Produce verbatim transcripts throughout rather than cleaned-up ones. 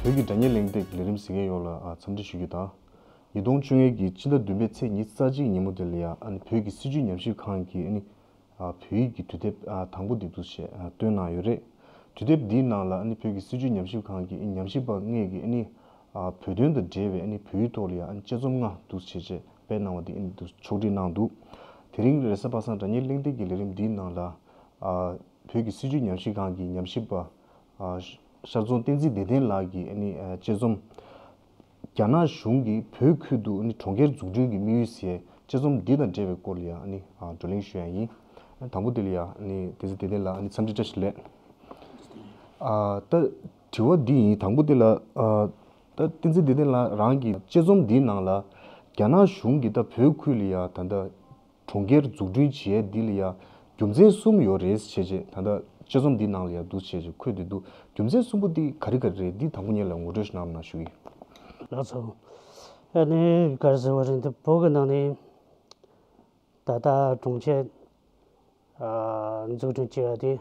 བོད་ཀྱི་སྒྲ་སྙན་གླེང་སྟེགས་ཀྱི་ལས་རིམ་གཟིགས་མཁན་ཡོངས་ལ་ཨ་འཚམས་འདྲི་ཞུ་རྒྱུ་དང་། ཉིས་སྟོང་བཅོ་ལྔ་གི་ཕྱི་ཟླ་བདུན་པའི་ཚེས་ཉི་ཤུ་རྩ་གཅིག་ཉིན་མོ་དེ་ལ་ཡ་ཨ་ནི་བོད་ཀྱི་སྲིད་བྱུས་ཉམས་ཞིབ་ཁང་གིས་ཨ་ནི་ཨ་བོད་ཡིག་གི་དུས་དེབ་ཨ་དང་པོ་དེ་འདུག་སེ་ཨ་བཏོན་གནང་ཡོད་རེད། དུས་དེབ་འདིའི་ནང་ལ་ཨ་ནི་བོད་ཀྱི་སྲིད་བྱུས་ཉམས་ཞིབ་ཁང་གི་ཉམས་ཞིབ་པ་ལྔས་ཀྱིས་ཨ་ནི་ཨ་བོད་དོན་དང་འབྲེལ་བའི་ཨ་ནི་བོད་ཡིག་ཐོག་ལ་ཡ་ཨ་ནི་དཔྱད་རྩོམ་ལྔ་འདུག་སེ་བྱས་སྤེལ་གནང་བ་དེ་ཨ་ནི་འདུག་ཕྱོགས་སྒྲིག་གནང་འདུག་དེ་རིང་རེས་གཟའ་པ་སངས་སྒྲ་སྙན་གླེང་སྟེགས་ཀྱི་ལས་རིམ་འདིའི་ནང་ལ་ཨ་བོད་ཀྱི་སྲིད་བྱུས་ཉམས་ཞིབ་ཁང་གི་ཉམས་ཞིབ་པ་ཨ་ཤར་རྫོང་བསྟན་འཛིན་བདེ་ལྡན་ལགས་ཀྱིས་ཨ་ནི་ཨ་དཔྱད་རྩོམ། རྒྱ་ནག་གཞུང་གིས་བོད་ཁུལ་དུ་ཨ་ནི་གྲོང་ཁྱེར་འཛུགས་སྐྲུན་གྱི་དམིགས་ཡུལ་ཟེར་དཔྱད་རྩོམ་འདི་དང་འབྲེལ་བའི་སྐོར་ལ་ཡང་ཨ་ནི་ཨ་བགྲོ་གླེང་ཞུ་ཡ་ཡིན། དང་པོ་དེ་ལ་ཡང་ཨ་ནི་བསྟན་འཛིན་བདེ་ལྡན་ལགས་ཨ་ནི་འཚམས་འདྲི་བཀྲ་ཤིས་བདེ་ལེགས། ཨ་ད་དྲི་བ་འདི་ཡིན། དང་པོ་དེ་ལ་ཨ་ད་བསྟན་འཛིན་བདེ་ལྡན་ལགས་རང་གི་དཔྱད་རྩོམ་འདིའི་ནང་ལ་རྒྱ་ནག་གཞུང་གིས་ད་བོད་ཁུལ་ལ་ཡང་ད་ལྟ་གྲོང་ཁྱེར་འཛུགས་སྐྲུན་བྱེད་ཡས་འདི་ལ་ཡང་རྒྱུ་མཚན་གསུམ་ཡོད་རེད་ཟེར་བྱས་ད་ལྟ་དཔྱད་རྩོམ་འདི་ནང་ལ་ཡང་འདུག་བྱས་བྱས་འཁོད་དེ་འདུག་རྒྱུ་མཚན་གསུམ་པོ་འདི་ག་རེ་ག་རེ་རེད། འདི་དང་པོ་ཉིད་ལ་ངོ་སྤྲོད་ཞིག་གནང་རོགས་གནང་ཞུ་གི་ཡིན། ལགས་སོ། ཨ་ནི་ག་རེ་ཟེར་བ་རེད། འདི་བོད་ཀྱི་ནང་ནས་ད་ལྟ་གྲོང་ཁྱེར་ཨ་འཛུགས་སྐྲུན་བྱས་པ་དེ་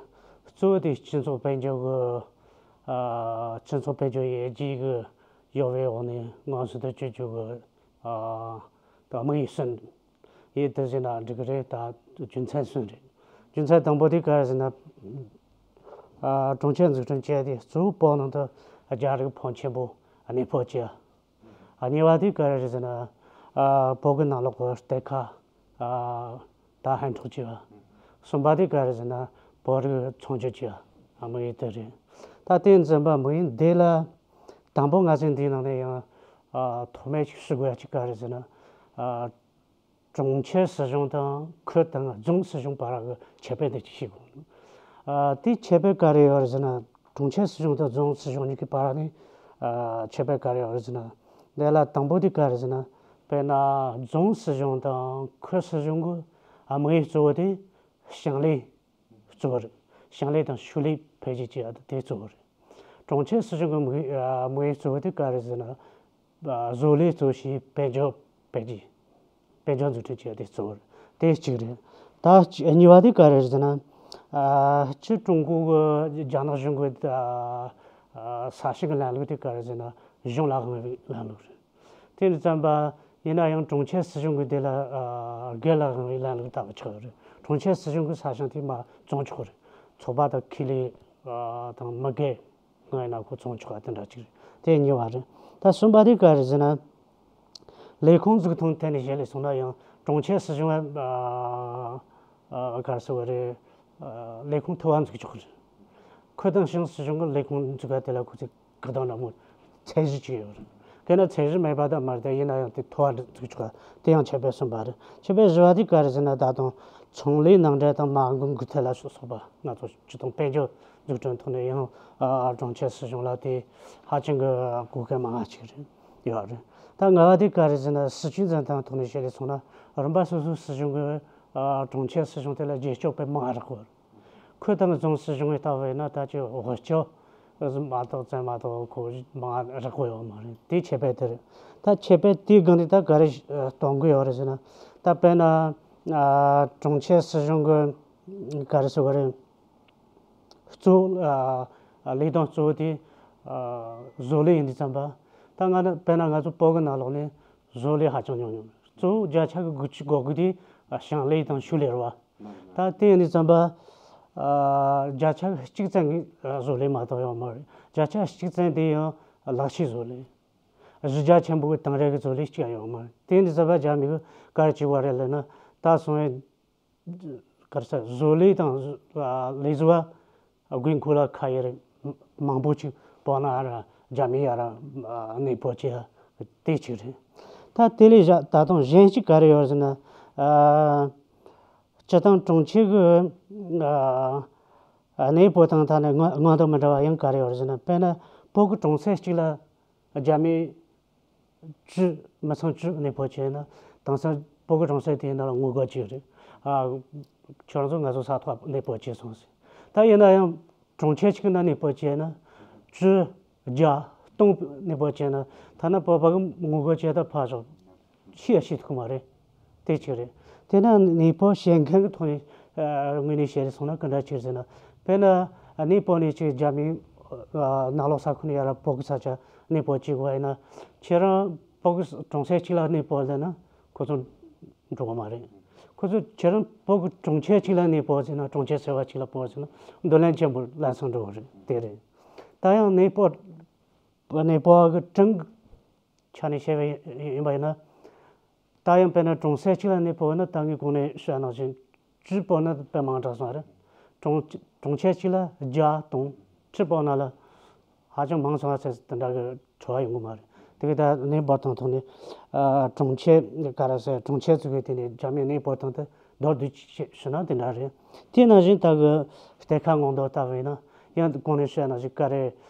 གཙོ་བོ་དེ་སྤྱི་ཚོགས་དཔལ་འབྱོར་གྱི་ཨ་སྤྱི་ཚོགས་དཔལ་འབྱོར་ཡར་རྒྱས་ཀྱི་ཡོ་བའི་འོག་ནས་མངོན་གསལ་དུ་གྱུར་རྒྱུ་གི་ཨ་ད་དམིགས་ཡུལ་གསུམ། ཡིན་དེ་བཞིན་ན་འགྲིག་གི་རེད། ད་རྒྱུ་མཚན་གསུམ་རེད། རྒྱུ་མཚན་དང་པོ་དེ་ག་རེ་ཟེར་ན། ཨ་གྲོང་ཁྱེར་འཛུགས་སྐྲུན་བྱས་ཏེ་གཙོ་བོ་བོད་ནང་དུ་རྒྱ་རིགས་ཕོན་ཆེན་པོ་གནས་སྤོ་བྱས། ཨ་གཉིས་པ་དེ་ག་རེ་ཟེར་ན། ཨ་བོད་ཀྱི་ནང་ལོགས་ཀྱི་གཏེར་ཁ་ཨ་ད་ཧན་འཕྲོག་བྱས་པ། གསུམ་པ་དེ་ག་རེ་ཟེར་ན་བོད་རིགས་ཚོང་སྒྱུར་བྱས་པ། ཨ་དམིགས་ཡུལ་དེ་རེད། ད་དེ་ཙམ་པ་དམིགས་ཡུལ་འདི་ལ་དང་པོ་ང་ཚོས་འདིའི་ནང་ནས་ཡང་ཨ་ཐོག་མའི་ཅིག་ཞུ་དགོས་ཡ་ཅིག་ག་རེ་ཟེར་ན། ཨ་གྲོང་ཁྱེར་སྲིད་གཞུང་དང་ཁུལ་དང་རྫོང་སྲིད་གཞུང་བར་གྱི་ཁྱད་པར་འདི་ཅིག་ཤེས་དགོས། ཨ་དེ་ཁྱད་པར་ག་རེ་ཡོད་རེད་ཟེར་ན། གྲོང་ཁྱེར་སྲིད་གཞུང་དང་རྫོང་སྲིད་གཞུང་གཉིས་ཀྱི་བར་ནས་ཨ་ཁྱད་པར་ག་རེ་ཡོད་རེད་ཟེར་ན། དེ་ལ་དང་པོ་དེ་ག་རེ་ཟེར་ན། དཔེར་ན་རྫོང་སྲིད་གཞུང་དང་ཁུལ་སྲིད་གཞུང་གི་ཨ་དམིགས་ཡུལ་གཙོ་བོ་དེ་ཞིང་ལས་གཙོ་བོ་རེད། ཞིང་ལས་དང་ཕྱུགས་ལས་འཕེལ་རྒྱས་བྱེད་ཡ་དེ་གཙོ་བོ་རེད། གྲོང་ཁྱེར་སྲིད་གཞུང་གི་དམིགས་ཡུལ་ཨ་དམིགས་ཡུལ་གཙོ་བོ་དེ་ག་རེ་ཟེར་ན། བཟོ་ལས་གཙོ་བྱས་དཔལ་འབྱོར་འཕེལ་རྒྱས། དཔལ་འབྱོར་འཛུགས་སྐྲུན་བྱེད་ཡ་དེ་གཙོ་བོ་རེད། དེ་གཅིག་རེད། ད་གཅིག་གཉིས་པ་དེ་ག་རེ་རེད་ཟེར་ན། ཨ་སྤྱིར་ཀྲུང་གོ་གི་རྒྱ་ནག་གཞུང་གི་ཨ་ས་ཞིང་གི་ལམ་ལུགས་དེ་ག་རེ་ཟེར་ན་གཞུང་ལ་དབང་བའི་ལམ་ལུགས་རེད། དེ་ནི་ཙམ་པ་ཡིན་ན་ཡང་གྲོང་ཁྱེར་སྲིད་གཞུང་གི་དེ་ལ་ཨ་སྒེར་ལ་དབང་བའི་ལམ་ལུགས་ལྟ་བུ་ཆགས་ཡོད་རེད། གྲོང་ཁྱེར་སྲིད་གཞུང་གི་ས་ཞིང་དེ་མར་བཙོང་ཆོག་རེད། ཚོགས་པ་དང་ཁེ་ལས་ཨ་དང་མི་སྒེར། ང་ཡིན་ན་ཁོ་ཚོང་ཆོག་པ་དེ་འདྲ་ཅིག་རེད། དེ་གཉིས་པ་རེད། ད་གསུམ་པ་དེ་ག་རེ་ཟེར་ན། ལས་ཁུངས་འཛུགས་ཐོན་ཐད་ནས་བཤད་ལས་སོང་ན་ཡང་གྲོང་ཁྱེར་སྲིད་གཞུང་ཨ་ཨ་ག་རེ་ཟེར་བ་རེད། ཨ་ལས་ཁུངས་ཐོ་བ་འཛུགས་ཆོག་གི་རེད། ཁུལ་དང་ཞིང་སྲིད་གཞུང་གི་ལས་ཁུངས་འཛུགས་པ་དེ་ལ་ཁོ་ཚོས་བཀག་སྡོམ་འདྲ་མོ་ཚད་གཞི་ཅིག་ཡོད་རེད། གལ་ན་ཚད་གཞི་མེད་པ་དང་མ་རེད། ཡིན་ན་ཡང་དེ་ཐོ་བ་འཛུགས་ཆོག་པ་དེ་ཡང་ཁྱད་པར་གསུམ་པ་རེད། ཁྱད་པར་བཞི་པ་དེ་ག་རེ་ཟེར་ན། ད་དུང་ཚོང་ལས་ནང་འདྲེན་དང་མ་དངུལ་འགུག་ཐབས་ལ་སོགས་པ་ང་ཚོ་སྤྱི་བཏང་དཔལ་འབྱོར་འཛུགས་སྐྲུན་ཐོག་ནས་ཡང་ཨ་གྲོང་ཁྱེར་སྲིད་གཞུང་ལ་དེ་ཧ་ཅང་གི་གོ་སྐབས་མང་བ་ཅིག་རེད་ཡོད་རེད། ད་ལྔ་པ་དེ་ག་རེ་ཟེར་ན། སྲིད་ཇུས་འཛིན་སྟངས་ཐོག་ནས་བཤད་ལས་སོང་ན། རིམ་པ་སོ་སོའི་སྲིད་གཞུང་གིས་ཨ་གྲོང་ཁྱེར་སྲིད་གཞུང་དེ་ལ་རྒྱབ་སྐྱོར་དཔེ་མང་བ་རག་གི་ཡོད་རེད། ཁུལ་དང་རྫོང་སྲིད་གཞུང་གི་ལྟ་བས་ན་ད་ཅི་འོས་སྐྱོར་མ་གཏོགས་བཙན་མ་གཏོགས་ཁོ་མང་རག་གི་ཡོད་མ་རེད། དེ་ཁྱད་པར་དེ་རེད། ད་ཁྱད་པར་དེའི་སྒང་ནས་ད་ག་རེ་ཨ་སྟོན་གི་ཡོད་རེད་ཟེར་ན། ད་དཔེར་ན་ཨ་གྲོང་ཁྱེར་སྲིད་གཞུང་གི་ག་རེ་ཟེར་དགོས་རེད། གཙོ་བོ་ཨ་ལས་དོན་གཙོ་བོ་དེ་ཨ་བཟོ་ལས་ཡིན་དུས་ཙམ་པ། ད་ང་ནི་དཔེར་ན་ང་ཚོ་བོད་ཀྱི་ནང་ལོགས་ནས་བཟོ་ལས་ཧ་ཅང་ཉུང་ཉུང་། གཙོ་བོ་བརྒྱ་ཆ་གི་དགུ་བཅུ་གོ་དགུ་དེ་ཨ་ཞིང་ལས་དང་ཕྱུགས་ལས་རེད་བ། ད་དེ་ཡིན་དུས་ཙམ་པ། ཨ་བརྒྱ་ཆ་གཅིག་ཙམ་གྱི་ཨ་བཟོ་ལས་མ་གཏོགས་ཡོད་མ་རེད། བརྒྱ་ཆ་གཅིག་ཙམ་དེ་ཡང་ལག་ཤེས་བཟོ་ལས། གཞི་རྒྱ་ཆེན་པོ་གི་དེང་རབས་ཀྱི་བཟོ་ལས་གཅིག་ཡང་ཡོད་མ་རེད། དེ་ཡིན་དུས་ཙམ་པ་རྒྱ་མི་གིས་ག་རེ་བྱས་པ་རེད་ལབ་ན། ད་སོང་བའི་ག་རེ་ཟེར། བཟོ་ལས་དང་ཨ་ལས་བཟོ་བ་དགོས་མཁོ་ལ་ཁ་ཡ་རེ་མང་པོ་ཅིག་བོད་ནང་ཨ་ར་རྒྱ་མི་ཡ་ར་ཨ་གནས་སྤོ་བྱས་དེ་གཅིག་རེད། ད་དེ་ལས་བཞག་ད་དུང་གཞན་གཅིག་ག་རེ་ཡོད་ཟེར་ན། ཨ། སྤྱིར་བཏང་གྲོང་ཁྱེར་གྱི་ཨ་གནས་སྤོ་སྟངས་ཐད་ནས་སྔོན་སྔོན་དང་མི་འདྲ་བ་ཡང་ག་རེ་ཡོད་རེད་ཟེར་ན། དཔེར་ན་བོད་ཀྱི་གྲོང་གསེབ་གཅིག་ལ་རྒྱ་མི་བཅུ་མི་ཚང་བཅུ་གནས་སྤོ་བྱས་ན། དེང་སང་བོད་ཀྱི་གྲོང་གསེབ་དེའི་ནང་ལ་ངོ་རྒོལ་བྱས་རེད། ཨ་ཁྱོད་རང་ཚོ་ང་ཚོ་ས་ཐོག་གནས་སྤོ་བྱས་སོང་ཟེར། ད་ཡིན་ན་ཡང་། གྲོང་ཁྱེར་གཅིག་ན་གནས་སྤོ་བྱས་ན། བཅུ། བརྒྱ། སྟོང་གནས་སྤོ་བྱས་ན། ཐ་ན་བོད་པ་གི་ངོ་རྒོལ་བྱས་ད་ཕར་ཞོག་ཤི་ཡ་ཤི་ཐུབ་ཀྱི་མ་རེད། དེ་གཅིག་རེད། དེ་ན་གནས་སྤོ་བྱེད་མཁན་གྱི་ཐོག་ནས་ཨ་དངོས་གནས་བཤད་རེད་སོང་ན་ག་འདྲ་ཅིག་ཟེར་ན། དཔེར་ན་གནས་སྤོ་ནས་ཅིག་རྒྱ་མིའི་ཨ་ནང་ལོགས་ས་ཁུལ་ནས་ཡར་བོད་ཀྱི་ས་ཆ་ གནས་སྤོ་བྱེད་དགོས་ཡིན་ན། ཁྱེད་རང་བོད་ཀྱི་གྲོང་གསེབ་གཅིག་ལ་གནས་སྤོ་ཟེར་ན་ཁོ་ཚོ་འགྲོ་གི་མ་རེད། ཁོ་ཚོ་ཁྱེད་རང་བོད་ཀྱི་གྲོང་ཁྱེར་གཅིག་ལ་གནས་སྤོ་ཟེར་ན། གྲོང་ཁྱེར་ཟེར་བ་གཅིག་ལ་སྤོ་ཟེར་ན་འདོད་ལན་ཆེན་པོ་ལན་སང་འགྲོ་གི་རེད། དེ་རེད། ད་ཡང་གནས་སྤོ་གནས་སྤོ་བ་གི་གྲངས་ཀྱི་ཆ་ནས་བཤད་པ་ཡིན་པ་ཡིན་ན། ད་ཡང་དཔེར་ན་གྲོང་གསེབ་གཅིག་ལ་གནས་སྤོ་བ་ན། ད་ངས་གོང་ནས་བཤད་ནང་བཞིན་བཅུ་སྤོ་ན་དཔེ་མང་དྲགས་སོང་རེད། གྲོང་གྲོང་ཁྱེར་གཅིག་ལ་བརྒྱ་དང་ཁྲི་སྤོ་ན་ལ་ཧ་ཅང་མང་སོང་བ་ཟེར་དེ་འདྲ་གི་ཚོར་བ་ཡོང་གི་མ་རེད། དེ་གི་ད་གནས་སྤོ་སྟངས་ཐོག་ནས་ཨ་གྲོང་ཁྱེར་ག་རེ་ཟེར། གྲོང་ཁྱེར་ཚུགས་པའི་དེ་ནས་རྒྱ་མིའི་གནས་སྤོ་སྟངས་དེ་མདོར་བསྡུས་ཅིག་ཞུ་ན་དེ་འདྲ་རེད། དེ་ནང་བཞིན་ད་གི་གཏེར་ཁ་སྔོག་འདོན་ལྟ་བུ་ཡིན་ན། ཡང་གོང་ནས་བཤད་ནང་བཞིན་ག་རེ་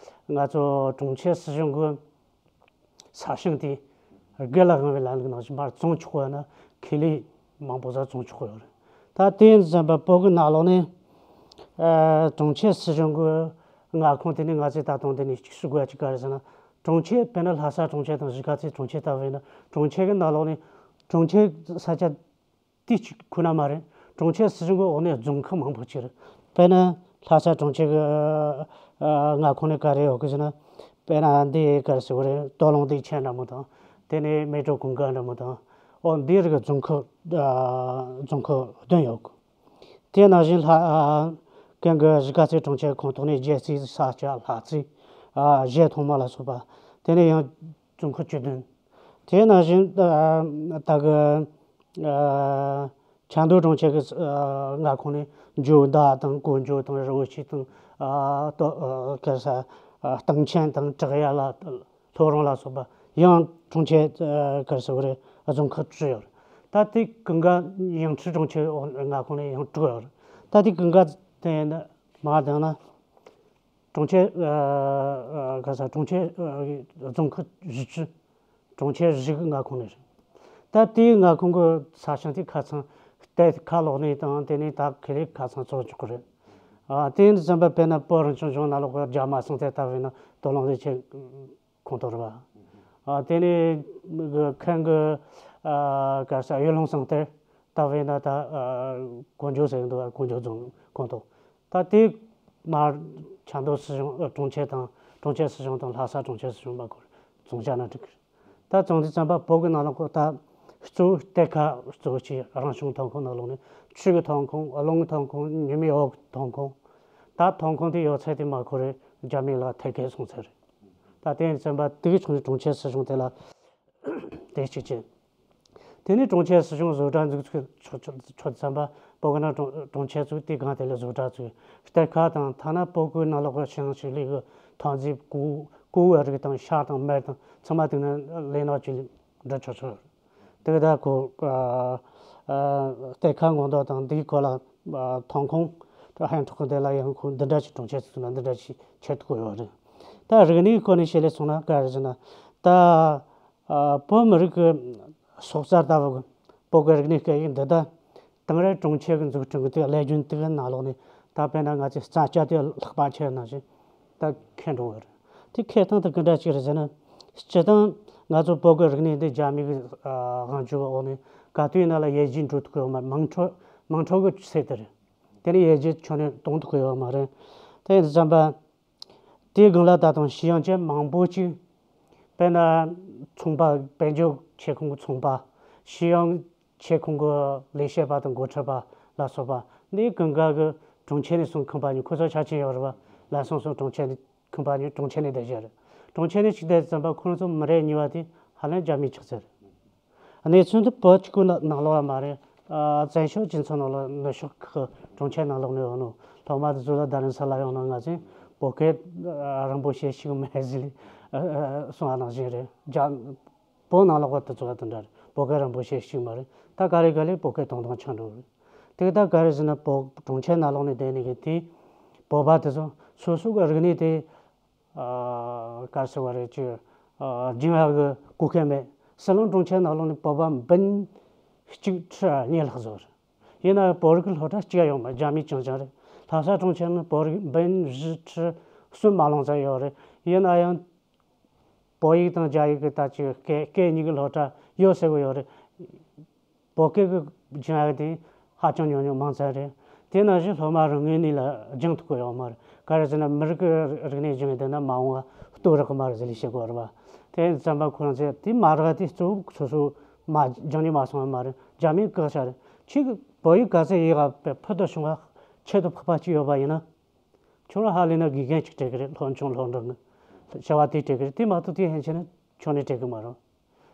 ང་ཚོ་གྲོང་ཁྱེར་སྲིད་གཞུང་གི་ས་ཞིང་དེ་སྒེར་ལ་དབང་བའི་ལམ་ལུགས་ནང་བཞིན་མར་བཙོང་ཆོག་པ་ན་ཁེ་ལས་མང་པོ་ཟིག་བཙོང་ཆོག་གི་ཡོད་རེད། ད་དེ་ཡིན་ཙམ་པ་བོད་ཀྱི་ནང་ལོགས་ནས་ཨ་གྲོང་ཁྱེར་སྲིད་གཞུང་གི་མངའ་ཁོངས་དེ་ནས་ང་ཚོས་ད་དུང་དེ་ནས་ཅིག་ཞུ་དགོས་ཡ་ཅིག་ག་རེ་ཟེར་ན། གྲོང་ཁྱེར་དཔེར་ན་ལྷ་ས་གྲོང་ཁྱེར་དང་གཞིས་ཀ་རྩེ་གྲོང་ཁྱེར་ལྟ་བུ་ཡིན་ན། གྲོང་ཁྱེར་གྱི་ནང་ལོགས་ནས་གྲོང་ཁྱེར་ས་ཆ་དེ་གཅིག་ཁོ་ན་མ་རེད། གྲོང་ཁྱེར་སྲིད་གཞུང་གི་འོག་ནས་རྫོང་ཁག་མང་པོ་ཅིག་རེད། དཔེར་ན་ལྷ་ས་གྲོང་ཁྱེར་གྱི་ཨ་མངའ་ཁོངས་ནས་ག་རེ་ཡོད་གི་ཟེར་ན། དཔེར་ན་འདི་ག་རེ་ཟེར་དགོས་རེད། སྟོད་ལུང་བདེ་ཆེན་འདྲ་མོ་དང་། དེ་ནས་མལ་གྲོ་གུང་དཀར་འདྲ་མོ་དང་། ཨོ་འདི་རིགས་ཀྱི་རྫོང་ཁག་ཨ་རྫོང་ཁག་བདུན་ཡོད་གི། དེ་ནང་བཞིན་ལྷ་ཨ་གན་གི་གཞིས་ཀ་རྩེ་གྲོང་ཁྱེར་ཁོངས་གཏོགས་ནས་རྒྱལ་རྩེ། ས་སྐྱ། ལྷ་རྩེ། ཨ་གཞལ་ཐང་མ་ལ་སོགས་པ། དེ་ནས་ཡང་རྫོང་ཁག་བཅུ་བདུན། དེ་ནང་བཞིན་ཨ་ད་གི་ཨ་ཆབ་མདོ་གྲོང་ཁྱེར་གྱི་ཨ་མངའ་ཁོངས་ནས་འཇོ་བདག་དང་གོ་འཇོ་དང་རི་བོ་ཆེ་དང་ཨ་ཏོ་ཨ་ག་རེ་ཟེར་ཨ་སྟེང་ཆེན་དང་བྲག་གཡབ་ལ། ལྷོ་རོང་ལ་སོགས་པ་ཡང་གྲོང་ཁྱེར་ཨ་ག་རེ་ཟེར་དགོས་རེད། རྫོང་ཁག་བཅུ་ཡོད་རེད། ད་དེ་ཀུན་དགའ་ཡང་ཁྲི་གྲོང་ཁྱེར་མངའ་ཁོངས་ནས་ཡང་དྲུག་ཡོད་རེད། ད་དེ་ཀུན་དགའ་དེ་ཡིན་ན་མར་བཏང་ན། གྲོང་ཁྱེར་ཨ་ཨ་ག་ས་གྲོང་ཁྱེར་ཨ་རྫོང་ཁག་བཞི་བཅུ། གྲོང་ཁྱེར་བཞི་གི་མངའ་ཁོངས་ནས་རེད། ད་དེའི་མངའ་ཁོངས་ཀྱི་ས་ཞིང་དེ་ཁ་ཚང་གཏེར་ཁ་ལོག་ནས་དང་། དེ་ནས་ད་ཁེ་ལས་ཁ་ཚང་བཙོང་ཆོག་གི་རེད། ཨ་དེ་ཡིན་ཙམ་པ་དཔེར་ན་བོད་རང་སྐྱོང་ལྗོངས་ནང་ལོགས་ཀྱི་རྒྱ་མ་སང་ཐེ་ལྟ་བས་ན་སྟོད་ལུང་བདེ་ཆེན་ཁོངས་གཏོགས་རེད་པ། ཨ་དེ་ནས་ཁན་གི་ཨ་ག་ས་གཡུ་ལུང་སང་ཐེ་ལྟ་བས་ན་ད་ཨ་གོ་འཇོ་ཟེར་གི་འདུག་པ། གོ་འཇོ་རྫོང་ཁོངས་གཏོགས། ད་དེ་མར་ཆབ་མདོ་སྲིད་གཞུང་ཨ་གྲོང་ཁྱེར་དང་། གྲོང་ཁྱེར་སྲིད་གཞུང་དང་ལྷ་ས་གྲོང་ཁྱེར་སྲིད་གཞུང་མ་གོ་བར་བཙོང་བཞག་ན་འགྲིག་གི་རེད། ད་བཙོང་དུས་ཙམ་པ་བོད་ཀྱི་ནང་ལོགས་ཀྱི་ད་གཙོ་བོ་གཏེར་ཁ་གཙོ་བོ་གཅིག་རང་བྱུང་ཐོན་ཁུངས་ནང་ལོགས་ནས་ཆུ་གི་ཐོན་ཁུངས། རླུང་གི་ཐོན་ཁུངས། ཉི་མའི་འོད་ཀྱི་ཐོན་ཁུངས། ད་ཐོན་ཁུངས་དེ་ཡོད་ཚད་དེ་མ་གོ་རེ་རྒྱ་མི་ལ་ཐད་ཀའི་སོང་ཚར་རེད། ད་དེ་ཡིན་ཙམ་པ་དེ་གི་ཕྱོགས་ནས་གྲོང་ཁྱེར་སྲིད་གཞུང་དེ་ལ་དེ་གཅིག་བྱས། དེ་ནས་གྲོང་ཁྱེར་སྲིད་གཞུང་བཟོ་གྲྭ་འཛུགས་ཚུལ་ཆོག་ཆོག་ཆོག་ཙམ་པ། བོད་ཀྱི་ནང་གྲོང་གྲོང་ཁྱེར་ཚོས་དེ་སྒང་དེ་ལ་བཟོ་གྲྭ་བཙུགས། གཏེར་ཁ་དང་། ཐ་ན་བོད་ཀྱི་ནང་ལོགས་ཀྱི་ཤིང་ཕྱུགས་ལས་ཀྱི་ཐོན་རྫས་ཀོ་ཀོ་བའི་རིགས་དང་ཤ་དང་མར་དང་ཚང་མ་དེ་ནས་ལས་ནག་ཅིག་འདྲ་ཆོག་ཆོག་དེ་ག་ད་ཁོ་ཨ་ཨ་གཏེར་ཁ་སྔོག་འདོན་དང་། འདིའི་སྐོར་ལ་ཨ་ཐོན་ཁུངས་ཧན་ཐོག་གི་དེ་ལ་ཡང་ཁོ་འདི་འདྲ་ཞིག་གྲོང་ཁྱེར་ཚོ་ལ་འདི་འདྲ་ཞིག་ཁྱེར་ཐུབ་ཀྱི་ཡོད་རེད། ད་རིག་གནས་ཀྱི་སྐོར་ནས་བཤད་ལས་སོང་ན་ག་རེ་ཟེར་ན། ད་ཨ་བོད་མི་རིགས་ཀྱི་སྲོག་རྩ་ལྟ་བུ་གི་བོད་ཀྱི་རིག་གནས་སྐད་ཡིག་འདི་ད་དེང་རབས་གྲོང་ཁྱེར་གྱི་འཛུགས་སྐྲུན་གྱི་དེ་བློ་སྦྱོང་དེ་གི་ནང་ལོགས་ནས། ད་དཔེར་ན་ང་ཚོས་རྩ་བཅའ་དེ་ལྷག་པ་ཁྱེར་ནང་བཞིན་ད་ཁེལ་འགྲོ་གི་རེད། དེ་ཁེལ་སྟངས་དེ་ག་འདྲ་ཅིག་རེད་ཟེར་ན། སྤྱིར་བཏང་ང་ཚོ་བོད་ཀྱི་རིག་གནས་འདི་རྒྱ་མི་གི་ཨ་དབང་སྒྱུར་འོག་ནས་ག་དུས་ཡིན་ན་ལ་ཡར་རྒྱས་འགྲོ་ཐུབ་ཀྱི་ཡོད་མ་རེད། དམངས་ཁྲོད་དམངས་ཁྲོད་ཀྱི་ཆེད་དུ་རེད། དེ་ནས་ཡར་རྒྱས་ཁྱོན་ནས་གཏོང་ཐུབ་ཀྱི་ཡོད་མ་རེད། དེ་ཡིན་དུས་ཙམ་པ། དེའི་སྒང་ལ་ད་དུང་ཤེས་ཡོན་ཅན་མང་པོ་ཅིག་དཔེར་ན་ཚོང་པ། དཔལ་འབྱོར་ཆེ་ཁུངས་ཀྱི་ཚོང་པ། ཤེས་ཡོན་ཆེ་ཁུངས་ཀྱི་ལས་བྱེད་པ་དང་འགོ་ཁྲིད་པ་ལ་སོགས་པ་འདི་ཀུན་དགའ་གི་གྲོང་ཁྱེར་ནས་སོང་ཁང་པ་ཉོས། ཁོ་ཚོ་ཆ་ཆེན་ཡོད་རེད་པ། ལམ་སང་སོང་གྲོང་ཁྱེར་ནས་ཁང་པ་ཉོས། གྲོང་ཁྱེར་ནས་བསྡད་བཞག་རེད། གྲོང་ཁྱེར་ནས་ཅིག་བསྡད་ཙམ་པ་ཁོ་ཚོ་མི་རེ་གཉིས་པ་དེ་ཧ་ལམ་རྒྱ་མི་ཆགས་ཚར་རེད། གནས་ཚུལ་འདི་བོད་གཅིག་པུ་ནང་ལོགས་ལ་མ་རེད། ཨ་བཙན་བྱོལ་སྤྱི་ཚོགས་ནང་ལོགས་ནུབ་ཕྱོགས་ཁག་གྲོང་ཁྱེར་ནང་ལོགས་ནས་ཡོང་ནོ། སློབ་མ་དེ་ཚོ་ལ་རྡ་རམ་ས་ལ་ཡོང་ན་ང་ཚོས་བོད་སྐད་རིན་པོ་ཆེ་ཞིག་མེད་ཟེར་ལས་གསུང་བ་ནང་བཞིན་རེད། རྒྱ་བོད་ནང་ལོགས་པ་དེ་ཚོ་ལ་དེ་འདྲ་རེད། བོད་སྐད་རིན་པོ་ཆེ་ཞིག་མ་རེད། ད་ག་རེ་ག་ལེ་བོད་སྐད་ཐུང་ཐུང་ཆགས་འགྲོ་གི་རེད། དེ་ད་ག་རེ་ཟེར་ན་བོད་གྲོང་ཁྱེར་ནང་ལོགས་ནས་བསྡད་ནས་གི་དེ་བོད་པ་དེ་ཚོ་སོ་སོ་གི་རིག་གནས་དེ། ཨ་ག་རེ་ཟེར་བ་རེད། ཅིག་ཨ་སྦྱང་ཡག་གི་གོ་སྐབས་མེད། ཟི་ལིང་གྲོང་ཁྱེར་ནང་ལོགས་ནས་བོད་པ་འབུམ་གཅིག་ཁྲི་གཉིས་ལྷག་ཙམ་རེད། ཡིན་ན་ཡང་བོད་རིགས་ཀྱི་སློབ་གྲྭ་གཅིག་ཡང་ཡོད་མ་རེད། རྒྱ་མི་རྐྱང་རྐྱང་རེད། ལྷ་ས་གྲོང་ཁྱེར་ནང་བོད་རིགས་འབུམ་བཞི་ཁྲི་གསུམ་མ་ལོངས་ཙམ་ཡོད་རེད། ཡིན་ན་ཡང་བོད་ཡིག་དང་རྒྱ་ཡིག་གི་ད་ཅིག་སྐད་སྐད་གཉིས་ཀྱི་སློབ་གྲྭ་ཡོད་ཟེར་གི་ཡོད་རེད། བོད་སྐད་ཀྱི་སྦྱང་ཡག་དེ་ཧ་ཅང་ཉུང་ཉུང་མང་ཙམ་རེད། དེ་ནང་བཞིན་སློབ་མ་རང་ངོས་ནས་ལ་སྦྱང་ཐུབ་ཀྱི་ཡོད་མ་རེད། ག་རེ་ཟེར་ན་མི་རིགས་ཀྱི་རིག་གནས་སྦྱང་ཡག་དེ་ན་མ་འོངས་ གཏོར་རག་གི་མ་རེད་ཟེར་ལས་བཤད་དགོས་རེད་བ། དེ་ཙམ་པ་ཁོ་རང་ཚོས་དེ་མ་རག་དེ་གཙོ་བོ་སོ་སོ་མ་སྦྱང་ནས་མ་སོང་བ་མ་རེད། རྒྱ་མིའི་བཀག་ཆ་རེད། ཁྱེད་ཀྱི་བོད་ཡིག་ག་ཚད་ཡིག་ག་ཕུལ་དུ་བྱུང་བ་ཁྱད་དུ་འཕགས་པ་ཅིག་ཡོད་པ་ཡིན་ན། ཁྱོད་རང་ཧ་ལས་ན་དགེ་རྒན་ཅིག་སྤྲད་གི་རེད། སློབ་ཆུང་སློབ་འབྲིང་གི་བྱ་བ་དེ་སྤྲད་གི་རེད། དེ་མ་གཏོགས་དེ་ཧན་ཆེ་ན་ཁྱོད་ནས་སྤྲད་གི་མ་རེད།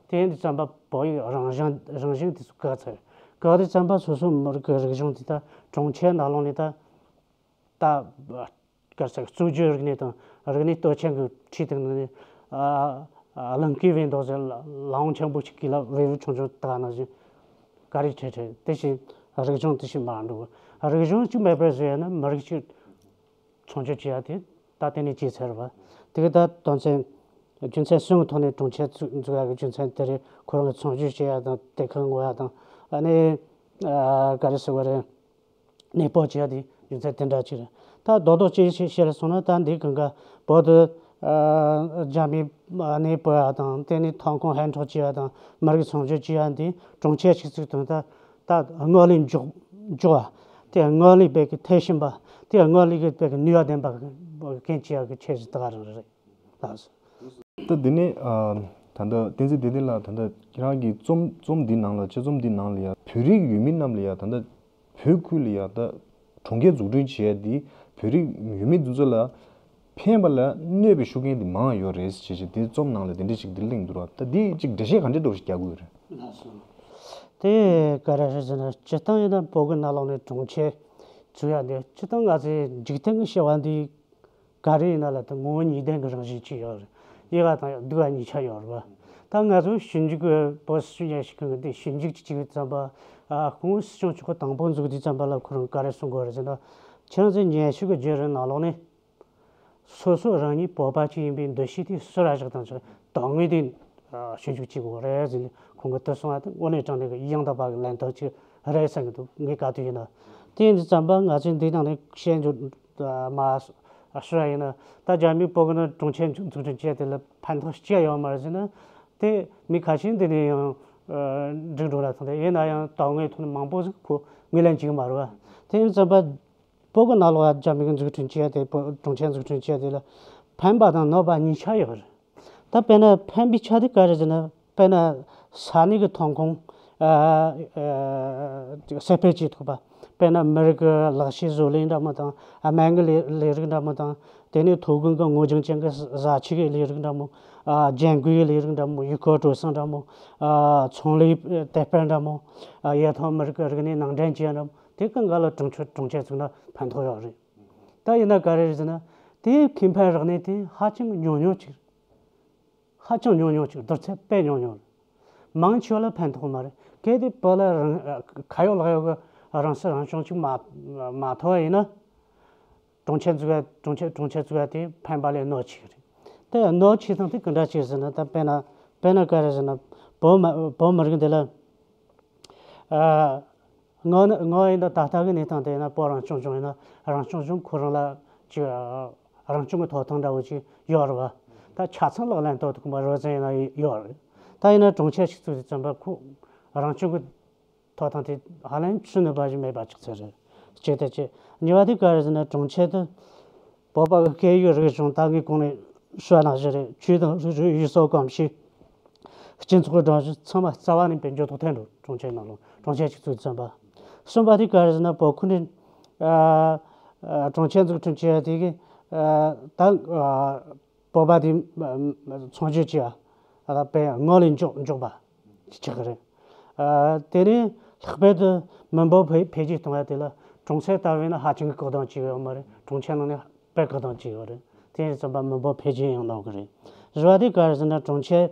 དེ་ཡིན་དུས་ཙམ་པ་བོད་ཡིག་རང་བཞིན་རང་བཞིན་དེ་ཚོ་བཀག་ཚར། བཀག་དུས་ཙམ་པ་སོ་སོ་མི་རིགས་ཀྱི་རིག་གཞུང་དེ་ད་གྲོང་ཁྱེར་ནང་ལོགས་ནས་ད་ད་ག་ཟེར་གཙོ་བརྗོད་རིག་གནས་དང་རིག་གནས་སྟོབས་ཆེན་གྱི་ཁྲིད་དེ་ནས་ཨ་ཨ་གླིང་གའི་བའི་མདོ་ཟེར་ལ་ལའང་ཆེན་པོ་ཞིག་གིས་ལ་བེའུ་ཆུང་ཆུང་ད་ནང་བཞིན་ག་རེ་བྲལ་བྲལ་དེ་བཞིན་རིག་གཞུང་དེ་བཞིན་མར་འགྲོ། རིག་གཞུང་གཅིག་མེད་པར་བཟོས་ཡ་ན་མི་རིགས་གཅིག་ཚོང་སྒྱུར་བྱེད་ཡ་དེ་ད་དེ་ནས་བྱས་ཚར་བ། དེ་ག་ད་དོན་ཚན་རྒྱུ་མཚན་གསུམ་གྱི་ཐོག་ནས་གྲོང་ཁྱེར་བཙུགས་འཛུགས་ཡ་གི་རྒྱུ་མཚན་དེ་རེད། ཁོ་རང་གི་ཚོང་སྒྱུར་བྱེད་ཡ་དང་དེ་ཁ་ངོ་ཡ་དང་ཨ་ནི་ཨ་ག་རེ་ཟེར་བ་རེད། གནས་སྤོ་བྱེད་ཡ་དེ་རྒྱུ་མཚན་དེ་འདྲ་ཅིག་རེད། ད་རྡོག་རྡོག་ཅིག་ཞིག་བཤད་ལ་སོང་ན་ད་འདི་གང་ག་བོད་དུ་ཨ་རྒྱ་མིའི་གནས་སྤོ་ཡ་དང་དེ་ནས་ཐོན་ཁུངས་ཧན་འཕྲོག་བྱེད་ཡ་དང་མི་རིགས་ཚོང་སྒྱུར་བྱེད་ཡ་འདི་གྲོང་ཁྱེར་ཞིག་བཙུགས་དང་ད་ད་དངུལ་ལས་འཇོག་འཇོག་བ་དེ་དངུལ་ལས་བེད་ཀྱི་ཐེ་ཤིན་པ་དེ་དངུལ་ལས་ཀྱི་བེད་ཀྱི་ནུས་པ་ལྡན་པ་གི་རྐྱེན་བྱེད་ཡ་གི་ཁྱད་གཞི་ད་ག་རང་རེད། ལགས་སོ། ད་འདི་ནས་ཨ་ད་ལྟ་བསྟན་འཛིན་བདེ་ལྡན་ལགས་ད་ལྟ་ཁྱེད་རང་གིས་རྩོམ་རྩོམ་འདི་ནང་ལ་དཔྱད་རྩོམ་འདི་ནང་ལ་ཡ་བོད་རིགས་ཡུལ་མི་རྣམས་ལ་ཡ་ད་ལྟ་བོད་ཁུལ་ལ་ཡ་ད་གྲོང་ཁྱེར་འཛུགས་སྐྲུན་བྱས་ཏེ་བོད་རིགས་ཡུལ་མི་འདི་ཚོ་ལ་ཕན་པ་ལ་གནོད་པའི་ཤུགས་རྐྱེན་འདི་མང་ཡོད་རེད་ཅེས་བྱས་འདི་རྩོམ་ནང་ལ་དེ་འདྲ་ཞིག་འདི་གླེང་འདུག་ར། ད་འདི་ཅིག་འགྲེལ་བཤད་ག་འདྲ་འདྲ་ཞིག་རྒྱག་དགོས་རེད། ལགས་སོ། དེ་ག་རེ་རེད་ཟེར་ན་སྤྱིར་བཏང་ཡིན་ན་བོད་ཀྱི་ནང་ལོགས་ནས་གྲོང་ཁྱེར་བཙུགས་ཡ་འདི་སྤྱིར་བཏང་ང་ཚོའི་འཇིག་རྟེན་གྱི་བྱ་བ་འདི་ག་རེ་ཡིན་ན་ལ་དེ་ངོ་བོ་གཉིས་ལྡན་གྱི་རང་བཞིན་ཅིག་ཡོད་རེད། ཡག་ག་དང་སྡུག་ག་གཉིས་ཆ་ཡོད་རེད་བ། ད་ང་ཚོ་ཞིབ་འཇུག་གི་བོད་སྲིད་སྐྱོང་ཉམས་ཞིབ་ཁང་གི་དེ་ཞིབ་འཇུག་ཅིག་བྱེད་དུས་ཙམ་པ། ཨ་སྐུ་ངོ་སྲིད་སྐྱོང་མཆོག་གིས་དང་པོ་འཛུགས་དུས་ཙམ་པ་ལ་ཁོ་རང་ག་རེ་གསུང་གི་ཡོད་རེད་ཟེར་ན། ཁྱེད་རང་ཚོའི་ཉམས་ཞིབ་ཀྱི་བརྒྱུད་རིམ་ནང་ལོགས་ནས་སོ་སོ་རང་ཉིད་བོད་པ་ཅིག་ཡིན་པའི་འདུ་ཤེས་དེ་སུ་ར་བཞག་དང་ཅིག་དོན་དངོས་དེ་ཞིབ་འཇུག་བྱེད་དགོས་རེད་ཟེར་ནས་ཁོང་གིས་དེ་གསུང་བ་དེ་དངོས་གནས་དྲང་གནས་ཀྱི་ཡང་དག་པ་གི་ལན་རྟགས་ཅིག་རེད་བསམ་གྱི་འདུག་ངས་ག་དུས་ཡིན་ན། དེ་ཡིན་དུས་ཙམ་པ་ང་ཚོས་འདི་ནང་ནས་བཤད་རྒྱུ་མ་ཤོད་ཡ་ཡིན་ན། ད་རྒྱ་མིའི་བོད་ཀྱི་ནང་གྲོང་ཁྱེར་འཛུགས་སྐྲུན་བྱས་དེ་ལ་ཕན་ཐོགས་ཅི་ཡང་ཡོད་མ་རེད་ཟེར་ན། དེ་མི་ཁ་ཤས་འདི་ནས་ཡང་འགྲིག་འགྲོ་ལ་མཐོང་དེ་ཡིན་ན་ཡང་དོན་དངོས་ཐོག་ནས་མང་པོ་ཟིག་ཁོ་ངོས་ལེན་བྱེད་ཀྱི་མ་རེད་བ། དེ་ཡིན་དུས་ཙམ་པ་བོད་ཀྱི་ནང་ལོགས་རྒྱ་མི་གིས་འཛུགས་སྐྲུན་བྱས་དེ་བོད་གྲོང་ཁྱེར་འཛུགས་སྐྲུན་བྱས་དེ་ལ་ཕན་པ་དང་གནོད་པ་གཉིས་ཆ་ཡོད་རེད། ད་དཔེར་ན་ཕན་པའི་ཆ་དེ་ག་རེ་ཟེར་ན། དཔེར་ན་ས་གནས་ཀྱི་ཐོན་ཁུངས་ཨ་ཨ་གསར་སྤེལ་བྱེད་ཐུབ་པ། དཔེར་ན་མི་རིགས་ཀྱི་ལག་ཤེས་བཟོ་ལས་འདྲ་མོ་དང་སྨན་གྱི་ལས་ལས་རིགས་འདྲ་མོ་དང་དེ་ནས་ཐོན་ཁུངས་ཀྱི་དངོས་རྒྱུ་ཅན་གྱི་བཟའ་བཅའ་གི་ལས་རིགས་འདྲ་མོ། ཨ་ལྗང་གུའི་ལས་རིགས་འདྲ་མོ། ཡུལ་སྐོར་སྤྲོ་གསེང་འདྲ་མོ། ཨ་ཚོང་ལས་དེ་སྤེལ་འདྲ་མོ། ཨ་ཡར་ཐོན་མི་རིགས་ཀྱི་རིག་གནས་ནང་འདྲེན་བྱེད་འདྲ་མོ། དེ་གང་ག་ལ་གྲོང་ཁྱེར་གྲོང་ཁྱེར་བཙུགས་ན་ཕན་ཐོགས་ཡོད་རེད། ད་ཡིན་ན་ག་རེ་རེད་ཟེར་ན། དེའི་ཁེ་ཕན་རག་ནས་དེ་ཧ་ཅང་ཉུང་ཉུང་ཅིག་ཧ་ཅང་ཉུང་ཉུང་ཅིག་བསྡུར་ཚད་དཔེ་ཉུང་ཉུང་། མང་ཆེ་བ་ལ་ཕན་ཐོགས་མ་རེད། གལ་ཏེ་བོད་ལ་རང་ཁ་ཡོད་ལག་ཡོད་ཀྱི་རང་སྲིད་རང་སྐྱོང་ཅིག་མ་མ་ཐོབ་པ་ཡིན་ན། གྲོང་ཁྱེར་འཛུགས་ཡ་གྲོང་ཁྱེར་གྲོང་ཁྱེར་འཛུགས་ཡ་དེ་ཕན་པ་ལས་གནོད་ཆེ་གི་རེད། དེ་གནོད་ཆེ་སྟངས་དེ་ག་འདྲ་ཅིག་ཟེར་ན། ད་དཔེར་ན་དཔེར་ན་ག་རེ་ཟེར་ན། བོད་མི་བོད་མི་རིགས་འདི་ལ། ཨ། ང་ནི་ང་ཡིན་ན་ད་ལྟ་གི་གནས་སྟངས་དེ་ཡིན་ན་བོད་རང་སྐྱོང་ལྗོངས་ཡིན་ན་རང་སྐྱོང་ལྗོངས་ཁོ་རང་ལ་ཅིག་རང་སྐྱོང་གི་ཐོབ་ཐང་འདྲ་བོ་ཅིག་ཡོད་རེད་བ། ད་ཆ་ཚང་ལག་ལེན་བསྟར་ཐུབ་ཀྱི་མ་རེད་ཟེར་ཡིན་ན་ཡོད་རེད། ད་ཡིན་ན་གྲོང་ཁྱེར་ཞིག་བཙུགས་དུས་ཙམ་པ་ཁོ་རང་སྐྱོང་གི་ཐོབ་ཐང་དེ་ཧ་ལམ་ཆུད་ནུས་པ་ཞིག་མེད་པ་ཅིག་ཚོད་རེད། གཅིག་དེ་གཅིག་གཉིས་པ་དེ་ག་རེ་ཟེར་ན་གྲོང་ཁྱེར་དུ་བོད་པ་གི་སྐད་ཡིག་རིག་གཞུང་ད་ངས་གོང་ནས་ཞུས་ནང་བཞིན་རེད། ཆོས་དང་རིག་གཞུང་ཡུལ་སྲོལ་གོམས་གཤིས། སྤྱི་ཚོགས་སྒྲིག་གཞི་ཚང་མ་རྩ་བ་ནས་དཔལ་འབྱོར་ཐོག་ཐད་འགྲོ། གྲོང་ཁྱེར་ནང་ལོགས་གྲོང་ཁྱེར་ཞིག་བཙུགས་ཙམ་པ། གསུམ་པ་དེ་ག་རེ་ཟེར་ན་བོད་ཁུལ་ནས་ཨ་ཨ་གྲོང་ཁྱེར་འཛུགས་སྐྲུན་བྱས་དེ་གི་ཨ་ད་ཨ་བོད་པ་དེ་ཨ་ཚོང་སྒྱུར་བྱས་ཨ་ད་དཔེ་དངུལ་ལས་འཇོག་འཇོག་པ་ཆགས་ཀྱི་རེད། ཨ་དེ་ནས་ལྷག་པར་དུ་མི་འབོར་འཕེལ་འཕེལ་རྒྱས་གཏོང་ཡ་དེ་ལ་གྲོང་གསེབ་ལྟ་བུ་ཡིན་ན་ཧ་ཅང་གི་བཀག་སྡོམ་བྱས་ཡོད་མ་རེད། གྲོང་ཁྱེར་ནང་ནས་དཔེ་བཀག་སྡོམ་བྱས་ཡོད་རེད། དེ་ཡིན་ཙམ་པ་མི་འབོར་འཕེལ་རྒྱས་ཡང་གནང་གི་རེད། བཞི་པ་དེ་ག་རེ་ཟེར་ན་གྲོང་ཁྱེར་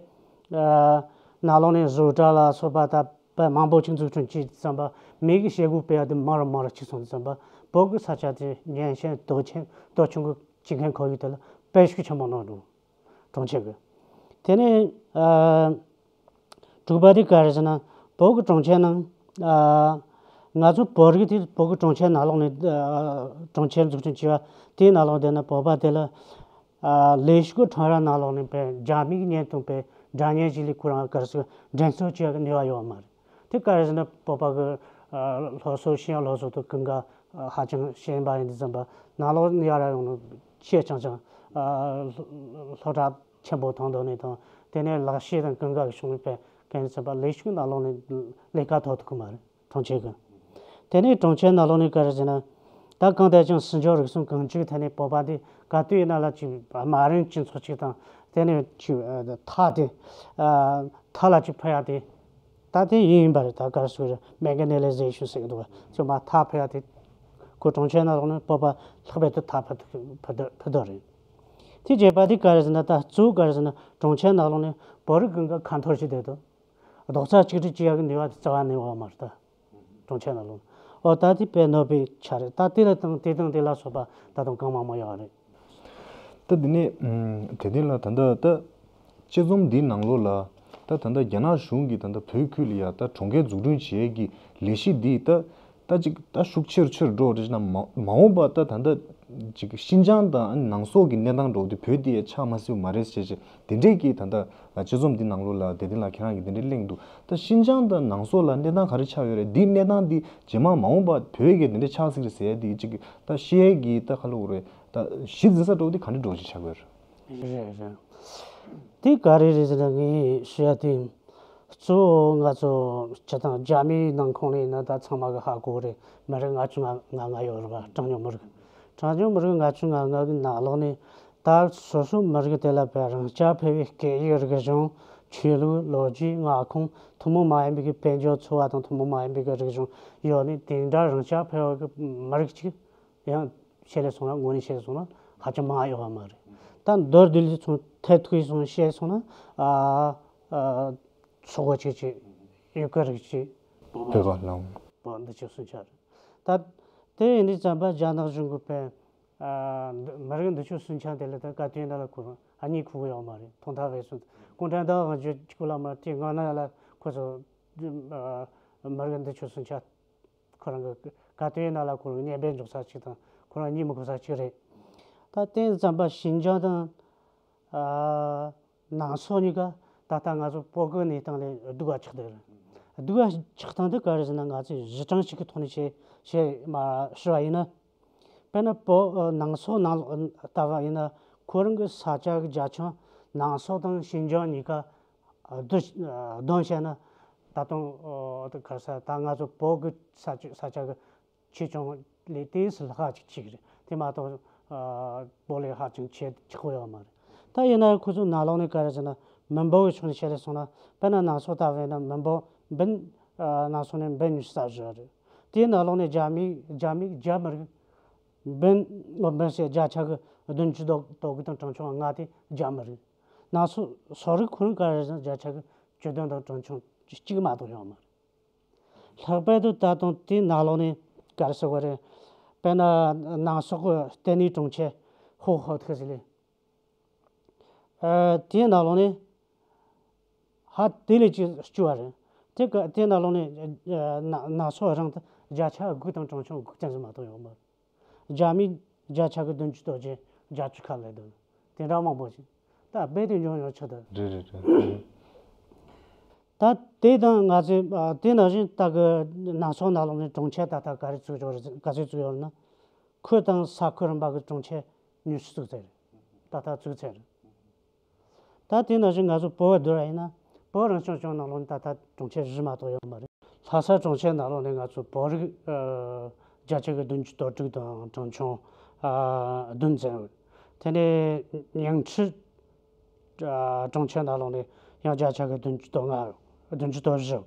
ཨ་ནང་ལོགས་ནས་བཟོ་གྲྭ་ལ་སོགས་པ་ད་དཔེ་མང་པོ་ཅིག་འཛུགས་སྐྲུན་བྱས་ཙམ་པ་མི་གི་བྱེད་སྒོ་སྤེལ་ཡ་དེ་མང་རུ་མང་རུ་ཕྱིན་སོང་ཙམ་པ་བོད་ཀྱི་ས་ཆ་དེ་ཉམས་ཞན་སྟོབས་ཆེན་སྟོབས་ཆུང་གི་སྤྱི་ཁྱབ་ཁོར་ཡུག་དེ་ལ་དཔེ་ཤུགས་ཆེན་པོ་གནང་འདུག་གྲོང་ཁྱེར་གི། དེ་ནས་ཨ། དྲུག་པ་དེ་ག་རེ་ཟེར་ན། བོད་ཀྱི་གྲོང་ཁྱེར་ནང་། ཨ། ང་ཚོ་བོད་རིགས་དེ་བོད་ཀྱི་གྲོང་ཁྱེར་ནང་ལོགས་ནས། ཨ། གྲོང་ཁྱེར་འཛུགས་སྐྲུན་བྱས་པ་དེའི་ནང་ལོགས་བསྡད་ན་བོད་པ་དེ་ལ། ཨ། ལས་ཞུགས་ཀྱི་ཁྲོམ་ར་ནང་ལོགས་ནས་པའི་རྒྱ་མིའི་བརྙན་ཐུང་པའི་སྒྲ་སྙན་ཞིག་ལས་ཁོ་རང་ག་རེ་ཟེར་འགྲན་རྩོད་བྱེད་ཡག་གི་ནུས་པ་ཡོད་མ་རེད། དེ་ག་རེ་ཟེར་ན་བོད་པ་གི། ཨ། སློབ་གསོ་ཤེས་ཡོན་སློབ་གསོ་དང་གང་ག་ ཧ་ཅང་ཤེས་ཡོན་པ་ཡིན་དུས་ཙམ་པ་ནང་ལོགས་ནས་ཡར་ཡོང་ནས་ཤེས་ཆང་ཆང་སློབ་གྲྭ་ཆེན་པོ་མཐོང་དོ་ནས་དང་དེ་ནས་ལག་ཤེས་དང་ཀུན་དགའ་གི་བྱུང་བའི་གན་ཙམ་པ་ལས་ཞུགས་ནང་ལོགས་ནས་ལས་ཀ་ཐོབ་ཐུབ་ཀྱི་མ་རེད། གྲོང་ཁྱེར་གི། དེ་ནས་གྲོང་ཁྱེར་ནང་ལོགས་ནས་ག་རེ་ཟེར་ན། ད་གང་ལྟར་ཀྱང་སྲིད་འབྱོར་རིག་གསུམ་གང་ཅིག་ཐད་ནས་བོད་པ་འདི་ག་དུས་ཡིན་ན་ལ་ཅིག་དམའ་རིམ་སྤྱི་ཚོགས་ཅིག་དང་དེ་ནས་ཅིག་ཐག་དེ་ཐག་ལ་ཅིག་འཕོ་ཡག་དེ་ད་དེ་ཡིན་ཡིན་པ་རེད། ད་ག་རེ་ཟེར་རེད། མེ་ཀ་ནི་ལི་ཟེ་ཤན་ཟེར་གི་འདུག་བ། ཅིག་མར་ཐག་འཕོ་ཡག་དེ་ཁོ་གྲོང་ཁྱེར་ནང་ལོགས་ནས་བོད་པ་ལྷག་པར་དུ་ཐག་འཕོ་འཕོ་འཕོ་འདོད་རེད། དེ་བྱས་པ་དེ་ག་རེ་ཟེར་ན། ད་གཙོ་བོ་ག་རེ་ཟེར་ན་གྲོང་ཁྱེར་ནང་ལོགས་ནས་བོད་རིགས་ཀུན་དགའ་ཁ་འཐོར་ཞིག་བསྡད་འདུག་རྡོག་རྩ་གཅིག་སྒྲིལ་བྱེད་ཡག་གི་ནུས་པ་དེ་རྩ་བ་ནས་ཡོད་མ་རེད་ད། གྲོང་ཁྱེར་ནང་ལོགས། ཨོ་ད་དེ་དཔེ་གནོད་པའི་ཆ་རེད། ད་དེ་ལ་དང་དེ་དང་དེ་ལ་སོགས་པ་ད་དུང་གང་མང་མང་ཡོད་རེད། ད་དེ་ནས་དེ་དེ་ལ་ད་ལྟ་ད་དཔྱད་རྩོམ་འདིའི་ནང་ལོགས་ལ་ད་ད་ལྟ་རྒྱ་ནག་གཞུང་གིས་ད་ལྟ་བོད་ཁུལ་ལ་ཡ་ད་གྲོང་ཁྱེར་འཛུགས་སྐྲུན་བྱེད་ཡས་ཀྱི་ལས་གཞི་འདི་ད་ད་ཅིག་ད་ཤུགས་ཆེར་ཆེར་འགྲོ་རེད་ན། མ་མ་འོངས་པ་ད་ད་ལྟ་ཅིག་ཤིན་ཅང་དང་ནང་སོག་གི་གནས་སྟངས་འགྲོ་དུས་བོད་འདི་ཡ་ཆགས་མ་སྲིད་པ་མ་རེད་ཟེར་ཅིག་དེ་འདྲས་ཀྱི་ད་ལྟ་དཔྱད་རྩོམ་འདི་ནང་ལོགས་ལ་དེ་དེ་ལ་ཁྱེད་རང་གིས་དེ་འདྲས་གླེང་འདུག་ད་ཤིན་ཅང་དང་ནང་སོག་ལ་གནས་སྟངས་ག་རེ་ཆགས་ཡོད་རེད། འདིའི་གནས་སྟངས་འདི་རྗེས་མ་མ་འོངས་པ་བོད་ཀྱི་དེ་འདྲས་ཆགས་སྲིད་རེད་ཟེར་ཡ་འདི་ཅིག་ད་ཤེས་ཡས་ཀྱི་ད་ཁ་ལོ་རེད། ད་གཞི་འཛིན་ས་འགྲོ་འདི་ག་འདྲས་འགྲོ་ཅིག་ཆགས་ཡོད་རེད། རེད་རེད། དེ་ག་རེ་རེད་ཟེར་ན་ངས་ཞུ་ཡ་དེ། གཙོ་བོ་ང་ཚོ་སྤྱི་བཏང་རྒྱ་མིའི་ནང་ཁོངས་ལ་ཡིན་ན་ད་ཚང་མ་གི་ཧ་གོ་རེད། མི་རེ་ལྔ་བཅུ་ང་ལྔ་ཡོད་རེད་པ། གྲངས་ཉུང་མི་རིགས། གྲངས་ཉུང་མི་རིགས་ལྔ་བཅུ་ང་ལྔ་གི་ནང་ལོགས་ནས་ད་སོ་སོ་མི་རིགས་དེ་ལ་བས་རང་རྐྱ་འཕེར་བའི་སྐད་ཡིག་རིག་གཞུང་ཆོས་ལུགས་ལོ་རྒྱུས་མངའ་ཁོངས་ཐུན་མོང་མ་ཡིན་པའི་གི་དཔལ་འབྱོར་འཚོ་བ་དང་ཐུན་མོང་མ་ཡིན་པའི་གི་རིག་གཞུང་ཡོད་ནས་དེ་འདྲ་རང་རྐྱ་འཕེར་བ་གི་མི་རིགས་ཅིག་ཡང་བཤད་ལས་སོང་ན་དངོས་གནས་བཤད་ལས་སོང་ན་ཧ་ཅང་མང་ཡོད་པ་མ་རེད། ད་མདོར་བསྡུས་ལས་སོང་ཐལ་ཐུག་ཡིན་སོང་བཤད་སོང་ན་ཨ་ཨ་སོག་པོ་ཅིག་ཅིག་ཡུ་གུར་རིགས་ཅིག་བོད་པ་ལ་འོང་། བོད་འདི་ཅིག་སུན་ཆ་རེད། ད་དེ་ཡིན་དུས་ཙམ་པ་རྒྱ་ནག་གཞུང་གིས་པས་ཨ་འདི་མི་རིགས་འདི་ཚོ་སུན་ཆ་དེ་ལ་ད་ག་དུས་ཡིན་ན་ལ་ཁོ་རང་ཨ་ནི་ཁུག་ཡོད་མ་རེད། ཐོང་ཐག་བས་སོང་། གུང་ཁྲན་ཏང་དབང་ཆོས་གཅིག་པུ་ལ་མ་དེ་ང་ན་ལ་ཁོ་ཚོ་ཨ་མི་རིགས་འདི་ཚོ་སུན་ཆ་ཁོ་རང་གི་ག་དུས་ཡིན་ན་ལ་ཁོ་རང་གཉེན་པོ་འཇོག་ས་ཅིག་དང་ཁོ་རང་གཉིད་མི་ཁུག་ས་ཅིག་རེད། ད་དེ་ཙམ་པ་ཤིན་ཅང་དང་ཨ་ནང་སོག་གཉིས་ཀ་ད་ལྟ་ང་ཚོ་བོད་གི་གནས་སྟངས་ལས་སྡུག་ག་ཆགས་བསྡད་རེད། སྡུག་ག་ཆགས་སྟངས་དེ་ག་རེ་ཟེར་ན་ང་ཚོས་གཞི་གྲངས་ཤིག་གི་ཐོག་ནས་བཤད་བཤད་མ་ཞུ་བ་ཡིན་ན། དཔེར་ན་བོད་ནང་སོག་ནང་ལ་ལྟ་བ་ཡིན་ན་ཁོ་རང་གི་ས་ཆ་གི་རྒྱ་ཁྱོན་ནང་སོག་དང་ཤིན་ཅང་གཉིས་ཀ་བསྡུ་བསྡོམས་བྱས་ན་ད་དུང་ཨོ་ད་ག་རེ་ཟེར་ད་ང་ཚོ་བོད་གི་ས་ཆ་ས་ཆ་གི་ཆེ་ཆུང་ལས་ཏོག་ཙམ་ལྷག་ཅིག་ཅིག་རེད། དེ་མ་གཏོགས་ཨ་བོད་ལས་ཧ་ཅང་ཆེ་ཆགས་ཡོད་མ་རེད། ད་ཡིན་ན་ཁོ་ཚོ་ནང་ལོགས་ནས་ག་རེ་ཟེར་ན་མི་འབོར་གྱི་ཕྱོགས་ནས་བཤད་ལས་སོང་ན་དཔེར་ན་ནང་སོག་ལྟ་བས་ན་མི་འབོར་འབུམ་ཨ་ནང་སོག་ནས་འབུམ་ཉི་ཤུ་རྩ་བཞི་རེད། དེའི་ནང་ལོགས་ནས་རྒྱ་མི་རྒྱ་མི་རྒྱ་མི་རིགས་འབུམ་འབུམ་ཟེར་བརྒྱ་ཆ་གི་བདུན་ཅུ་དོ་དོ་དགུ་དང་གྲངས་ཆུང་ལྔ་དེ་རྒྱ་མི་རིགས། ནང་སོག་སོག་རིགས་ཁོ་རང་ག་རེ་ཟེར་ན་བརྒྱ་ཆ་གི་བཅུ་བདུན་དང་གྲངས་ཆུང་གཅིག་མ་གཏོགས་ཡོད་མ་རེད། ལྷག་པར་དུ་ད་དུང་དེའི་ནང་ལོགས་ནས་ག་རེ་ཟེར་དགོས་རེད། དཔེར་ན་ནང་སོག་གི་ལྟེ་གནས་གྲོང་ཁྱེར་ཧོ་ཧོ་ཐི་ཟེར་ལེ། ཨ་དེའི་ནང་ལོགས་ནས་ཧ་དེ་ལས་ཀྱི་སྐྱུ་བ་རེད། དེ་ག་དེའི་ནང་ལོགས་ནས་ཨ་ན་ནང་སོག་རང་དུ་བརྒྱ་ཆ་དགུ་དང་གྲངས་ཆུང་དགུ་ཙམ་ཟིན་མ་གཏོགས་ཡོད་མ་རེད། རྒྱ་མི་བརྒྱ་ཆ་གི་བདུན་ཅུ་དོ་བརྒྱད་བརྒྱད་ཅུ་ཁ་ལས་འདུག་དེ་འདྲ་མང་པོ་ཞིག་ད་རྦད་དེ་འབྱུང་ཡོང་ཆགས་འདུག་རེད་རེད་རེད། ད་དེ་དང་ང་ཚོས་ཨ་དེ་ནང་བཞིན་ད་གི་ནང་སོག་ནང་ལོགས་ནས་གྲོང་ཁྱེར་ད་ལྟ་ག་རེ་བཙུགས་ཡོད་རེད། ག་ཚོད་བཙུགས་ཡོད་རེད་ན། ཁུལ་དང་ས་ཁུལ་རིམ་པ་གི་གྲོང་ཁྱེར་ཉི་ཤུ་བཙུགས་ཚར་རེད། ད་ལྟ་བཙུགས་ཚར་རེད། ད་དེ་ནང་བཞིན་ང་ཚོ་བོད་བསྡུར་བ་ཡིན་ན་བོད་རང་སྐྱོང་ལྗོངས་ནང་ལོགས་ནས་ད་ལྟ་གྲོང་ཁྱེར་བཞི་མ་གཏོགས་ཡོད་མ་རེད། ལྷ་ས་གྲོང་ཁྱེར་ནང་ལོགས་ནས་ང་ཚོ་བོད་རིགས་ཨ་བརྒྱ་ཆ་གི་བདུན་ཅུ་དོན་དྲུག་དང་གྲངས་ཆུང་ཨ་བདུན་ཙམ་ཡོད། དེ་ནས་ཉིང་ཁྲི་ཨ་གྲོང་ཁྱེར་ནང་ལོགས་ནས་ཡང་བརྒྱ་ཆ་གི་བདུན་ཅུ་དོན་ལྔ་ཡོད། བདུན་ཅུ་དོན་བཞི་ཡོད།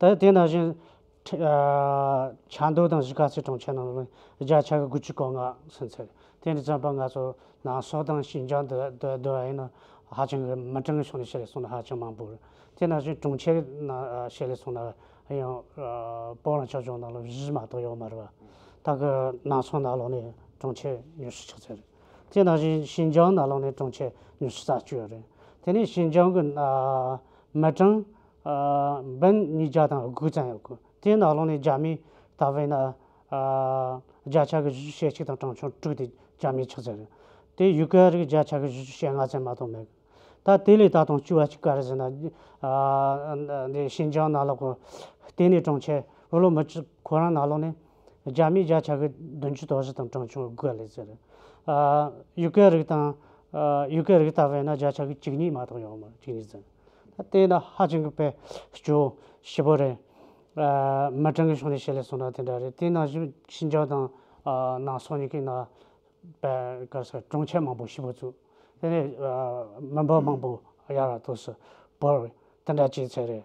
ད་དེ་ནང་བཞིན་ཁྲི་ཨ་ཆབ་མདོ་དང་གཞིས་ཀ་རྩེ་གྲོང་ཁྱེར་ནང་ལོགས་ནས་བརྒྱ་ཆ་གི་དགུ་བཅུ་གོ་ལྔ་ཟིན་ཚར། དེ་འདྲ་ཙམ་པ་ང་ཚོ་ནང་སོག་དང་ཤིན་ཅང་དུ་དུ་དུ་ཡིན་ན་ཧ་ཅང་གི་མི་གྲངས་ཀྱི་ཕྱོགས་ནས་བཤད་ལས་སོང་ན་ཧ་ཅང་མང་པོ་རེད། དེ་ནང་བཞིན་གྲོང་ཁྱེར་ནང་བཤད་ལས་སོང་ན་ཡང་བོད་རང་སྐྱོང་ལྗོངས་ནང་ལ་བཞི་མ་གཏོགས་ཡོད་མ་རེད་བ། ད་གི་ནང་སོག་ནང་ལོགས་ནས་གྲོང་ཁྱེར་ཉི་ཤུ་ཆགས་ཚར་རེད། དེ་ནང་བཞིན་ཤིན་ཅང་ནང་ལོགས་ནས་གྲོང་ཁྱེར་ཉི་ཤུ་རྩ་གཅིག་ཡོད་རེད། དེ་ནས་ཤིན་ཅང་གི་ཨ་མི་གྲངས་ཨ་འབུམ་ཉིས་བརྒྱ་དང་དགུ་ཙམ་ཡོད་གི། དེའི་ནང་ལོགས་ནས་རྒྱ་མི་ད་བས་ན་ཨ་བརྒྱ་ཆ་གི་བཞི་བཅུ་ཞེ་གཅིག་དང་གྲངས་ཆུང་དྲུག་དེ་རྒྱ་མི་ཆགས་ཚར་རེད། དེ་ཡུ་གུར་རིགས་བརྒྱ་ཆ་གི་བཞི་བཅུ་ཞེ་ལྔ་ཙམ་མ་གཏོགས་མེད་གི། ད་དེ་ལས་ད་དུང་སྐྱུ་བ་གཅིག་ག་རེ་ཟེར་ན་ཨ་འདི་ཤིན་ཅང་ནང་ལོགས་གི་ལྟེ་གནས་གྲོང་ཁྱེར་ཝུ་ལོན་མི་ཅི་ཁོ་རང་ནང་ལོགས་ནས་ རྒྱ་མིའི་བརྒྱ་ཆ་གི་བདུན་ཅུ་དོན་བཞི་དང་གྲངས་ཆུང་དགུ་ལས་ཟེར། ཨ་ཡུ་གུར་རིགས་དང་ཨ་ཡུ་གུར་རིགས་ལྟ་བས་ན་བརྒྱ་ཆ་གི་བཅུ་གཉིས་མ་གཏོགས་ཡོད་མ་རེད། བཅུ་གཉིས་ཟེར། ད་དེ་ན་ཧ་ཅང་གི་དཔེ་སྐྱོ་ཞེ་པོ་རེད། ཨ་མི་གྲངས་ཀྱི་ཕྱོགས་ནས་བཤད་ལས་སོང་ན་དེ་འདྲ་རེད། དེ་ནང་བཞིན་ཤིན་ཅང་དང་ཨ་ནང་སོག་གཉིས་ཀའི་ནང་དཔེ་ག་རེ་ཟེར། གྲོང་ཁྱེར་མང་པོ་ཞེ་པོ་བཙུགས། དེ་ནས་ཨ་མི་འབོར་མང་པོ་ཡར་ལ་ཐོག་སུ་བོར་བས་དེ་འདྲ་བྱས་ཚར་རེད།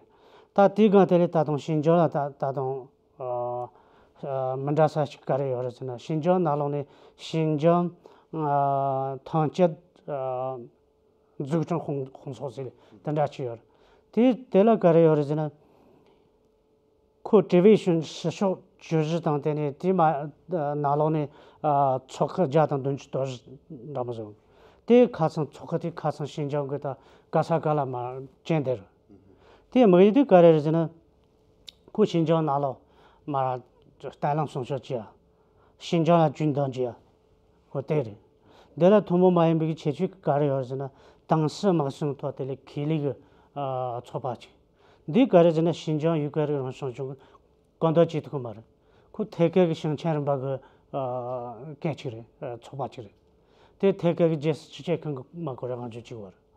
ད་དེའི་སྒང་དེ་ལས་ད་དུང་ཤིན་ཅང་ལ་ད་ད་དུང་ཨ་ཨ་མི་འདྲ་ས་ཞིག་ག་རེ་ཡོད་རེད་ཟེར་ན། ཤིན་ཅང་ནང་ལོགས་ནས་ཤིན་ཅང་ཨ་ཐང་སྐྱེད་ཨ་འཛུགས་སྐྲུན་དཔུང་དཔུང་ཚོགས་ཟེར་དེ་འདྲ་ཅིག་ཡོད་རེད། དེ་དེ་ལ་ག་རེ་ཡོད་རེད་ཟེར་ན། ཁོ་དྲི་བའི་ཤུན་ཕྱི་ཕྱོགས་བཅུ་བཞི་དང་དེ་ནས་དེའི་མ་ནང་ལོགས་ནས་ཨ་ཚོགས་ཁག་བརྒྱ་དང་བདུན་ཅུ་དོན་བཞི་འདྲ་མོ་བཟོ། དེ་ཁ་ཚང་ཚོགས་ཁག་དེ་ཁ་ཚང་ཤིན་ཅང་གི་ད་ག་ས་ག་ལ་མར་ཅན་དེ་རེད། དེ་དམིགས་ཡུལ་དེ་ག་རེ་རེད་ཟེར་ན། ཁོ་ཤིན་ཅང་ནང་ལོགས་མར་བརྟན་ལྷིང་སྲུང་སྐྱོབ་བྱེད་ཡ། ཤིན་ཅང་ལ་རྒྱུན་འདོན་བྱེད་ཡ། ཁོ་དེ་རེད། འདི་ལ་ཐུན་མོང་མ་ཡིན་པའི་ཁྱད་ཆོས་ག་རེ་ཡོད་ཟེར་ན། ཏང་སྲིད་དམག་སྲིད་ཐོག་དེ་ལས་ཁེ་ལས་ཀྱི་ཨ་ཚོགས་པ་ཅིག་འདི་ག་རེ་ཟེར་ན། ཤིན་ཅང་ཡུ་གུར་རིགས་རང་སྐྱོང་ལྗོངས་ཀྱི་གང་ལྟར་བྱེད་ཐུབ་ཀྱི་མ་རེད། ཁོ་ཐད་ཀའི་གི་ཞིང་ཆེན་རིམ་པ་གི་ཨ་འགན་ཅིག་རེད། ཨ་ཚོགས་པ་ཅིག་རེད། དེ་ཐད་ཀའི་གི་རྒྱལ་སྲིད་སྤྱི་ཁྱབ་ཁང་གི་མ་གོ་རེ་དབང་སྒྱུར་བྱེད་དགོས་རེད།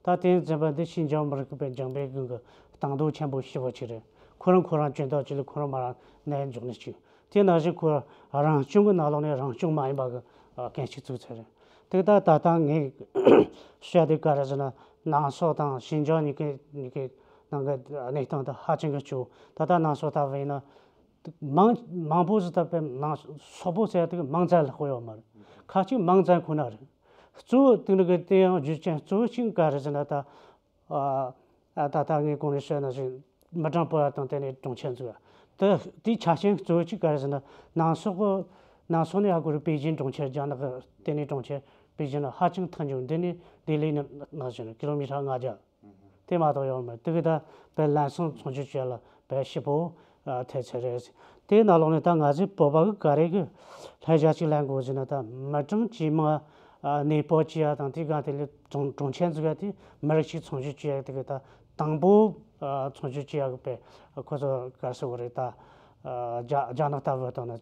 ད་དེ་ཡིན་ཙམ་པ་འདི་ཤིན་ཅང་མི་རིགས་ཀྱི་དཔེ་འཇམ་དཔལ་གྱི་གི་བཏང་འདོད་ཆེན་པོ་ཞེ་པོ་ཅིག་རེད། ཁོ་རང་ཁོ་རང་གྱོན་ཐབས་ཅིག་ལ་ཁོ་རང་མ་རང་གནས་འཇོག་ནས་ཅིག་དེ་ནང་བཞིན་ཁོ་རང་སྐྱོང་གི་ནང་ལོགས་ནས་རང་སྐྱོང་མ་ཡིན་པ་གི་ཨ་འགན་ཞིག་བཙུགས་ཚར་རེད། དེ་ད་ད་ལྟ་ངས་བཤད་དེ་ག་རེ་ཟེར་ན། ནང་སོག་དང་ཤིན་ཅང་གཉིས་ཀའི་གཉིས་ཀའི་ནང་གི་གནས་སྟངས་དེ་ཧ་ཅང་གི་སྐྱོ། ད་ལྟ་ནང་སོག་ལྟ་བུ་ཡིན་ན། མང་མང་པོ་ཟིག་ད་དཔེ་ནང་སོག་པོ་ཟེར་དེ་མང་ཙམ་ལྷག་པོ་ཡོད་མ་རེད། ཁ་ཅིག་མང་ཙམ་ཁོ་ན་རེད། གཙོ་བོ་དེ་འདྲ་གི་དེ་ཡང་རྒྱུ་རྐྱེན་གཙོ་བོ་གཅིག་ག་རེ་ཟེར་ན། ད་ཨ་ཨ་ད་ལྟ་ངས་གོང་ནས་བཤད་ནང་བཞིན་མི་གྲངས་སྤར་བ་དང་དེ་ནས་གྲོང་ཁྱེར་འཛུགས་པ། དེ་དེའི་ཆ་རྐྱེན་གཙོ་བོ་གཅིག་ག་རེ་ཟེར་ན། ནང་སོག་གི་ནང་སོག་ནས་ཧ་གོ་རེད། པེ་ཅིན་གྲོང་ཁྱེར། རྒྱ་ནག་གི་དེ་ནས་གྲོང་ཁྱེར་པེ་ཅིན་ལ་ཧ་ཅང་ཐག་ཉེ་བོ། འདི་ནས་ལྡི་ལི་ནས་ནང་བཞིན་ཀི་ལོ་མི་ཊར་ལྔ་བརྒྱ། དེ་མ་གཏོགས་ཡོད་མེད། དེ་གི་ད་དཔེ་ལམ་སང་ཚོང་སྤྱོད་བྱེད་ལ་དཔེ་ཞིབ་པོ་ཨ་ཐེབས་ཚད་རེད། དེའི་ནང་ལོགས་ནས་ད་ང་ཚོའི་བོད་པ་གི་ག་རེ་གི་ལྷད་བྱ་ཅིག་ལེན་དགོས་ཟེར་ན། ད་མི་གྲངས་ཇེ་མང་ཨ་གནས་སྤོ་བྱེད་ཡ་དང་དེའི་སྒང་དེ་ལས་གྲོང་གྲོང་ཁྱེར་འཛུགས་ཡ་དེ་མི་རིགས་ཤིག་ཚོང་སྤྱོད་བྱེད་ཡ་དེ་གི་ད་དང་པོ་ཨ་ཚོང་སྤྱོད་བྱེད་ཡ་གི་དཔེ་ཁོ་ཚོ་ག་རེ་ཟེར་དགོས་རེད། ད་ཨ་རྒྱ་རྒྱ་ནག་ལྟ་བུ་དང་ན།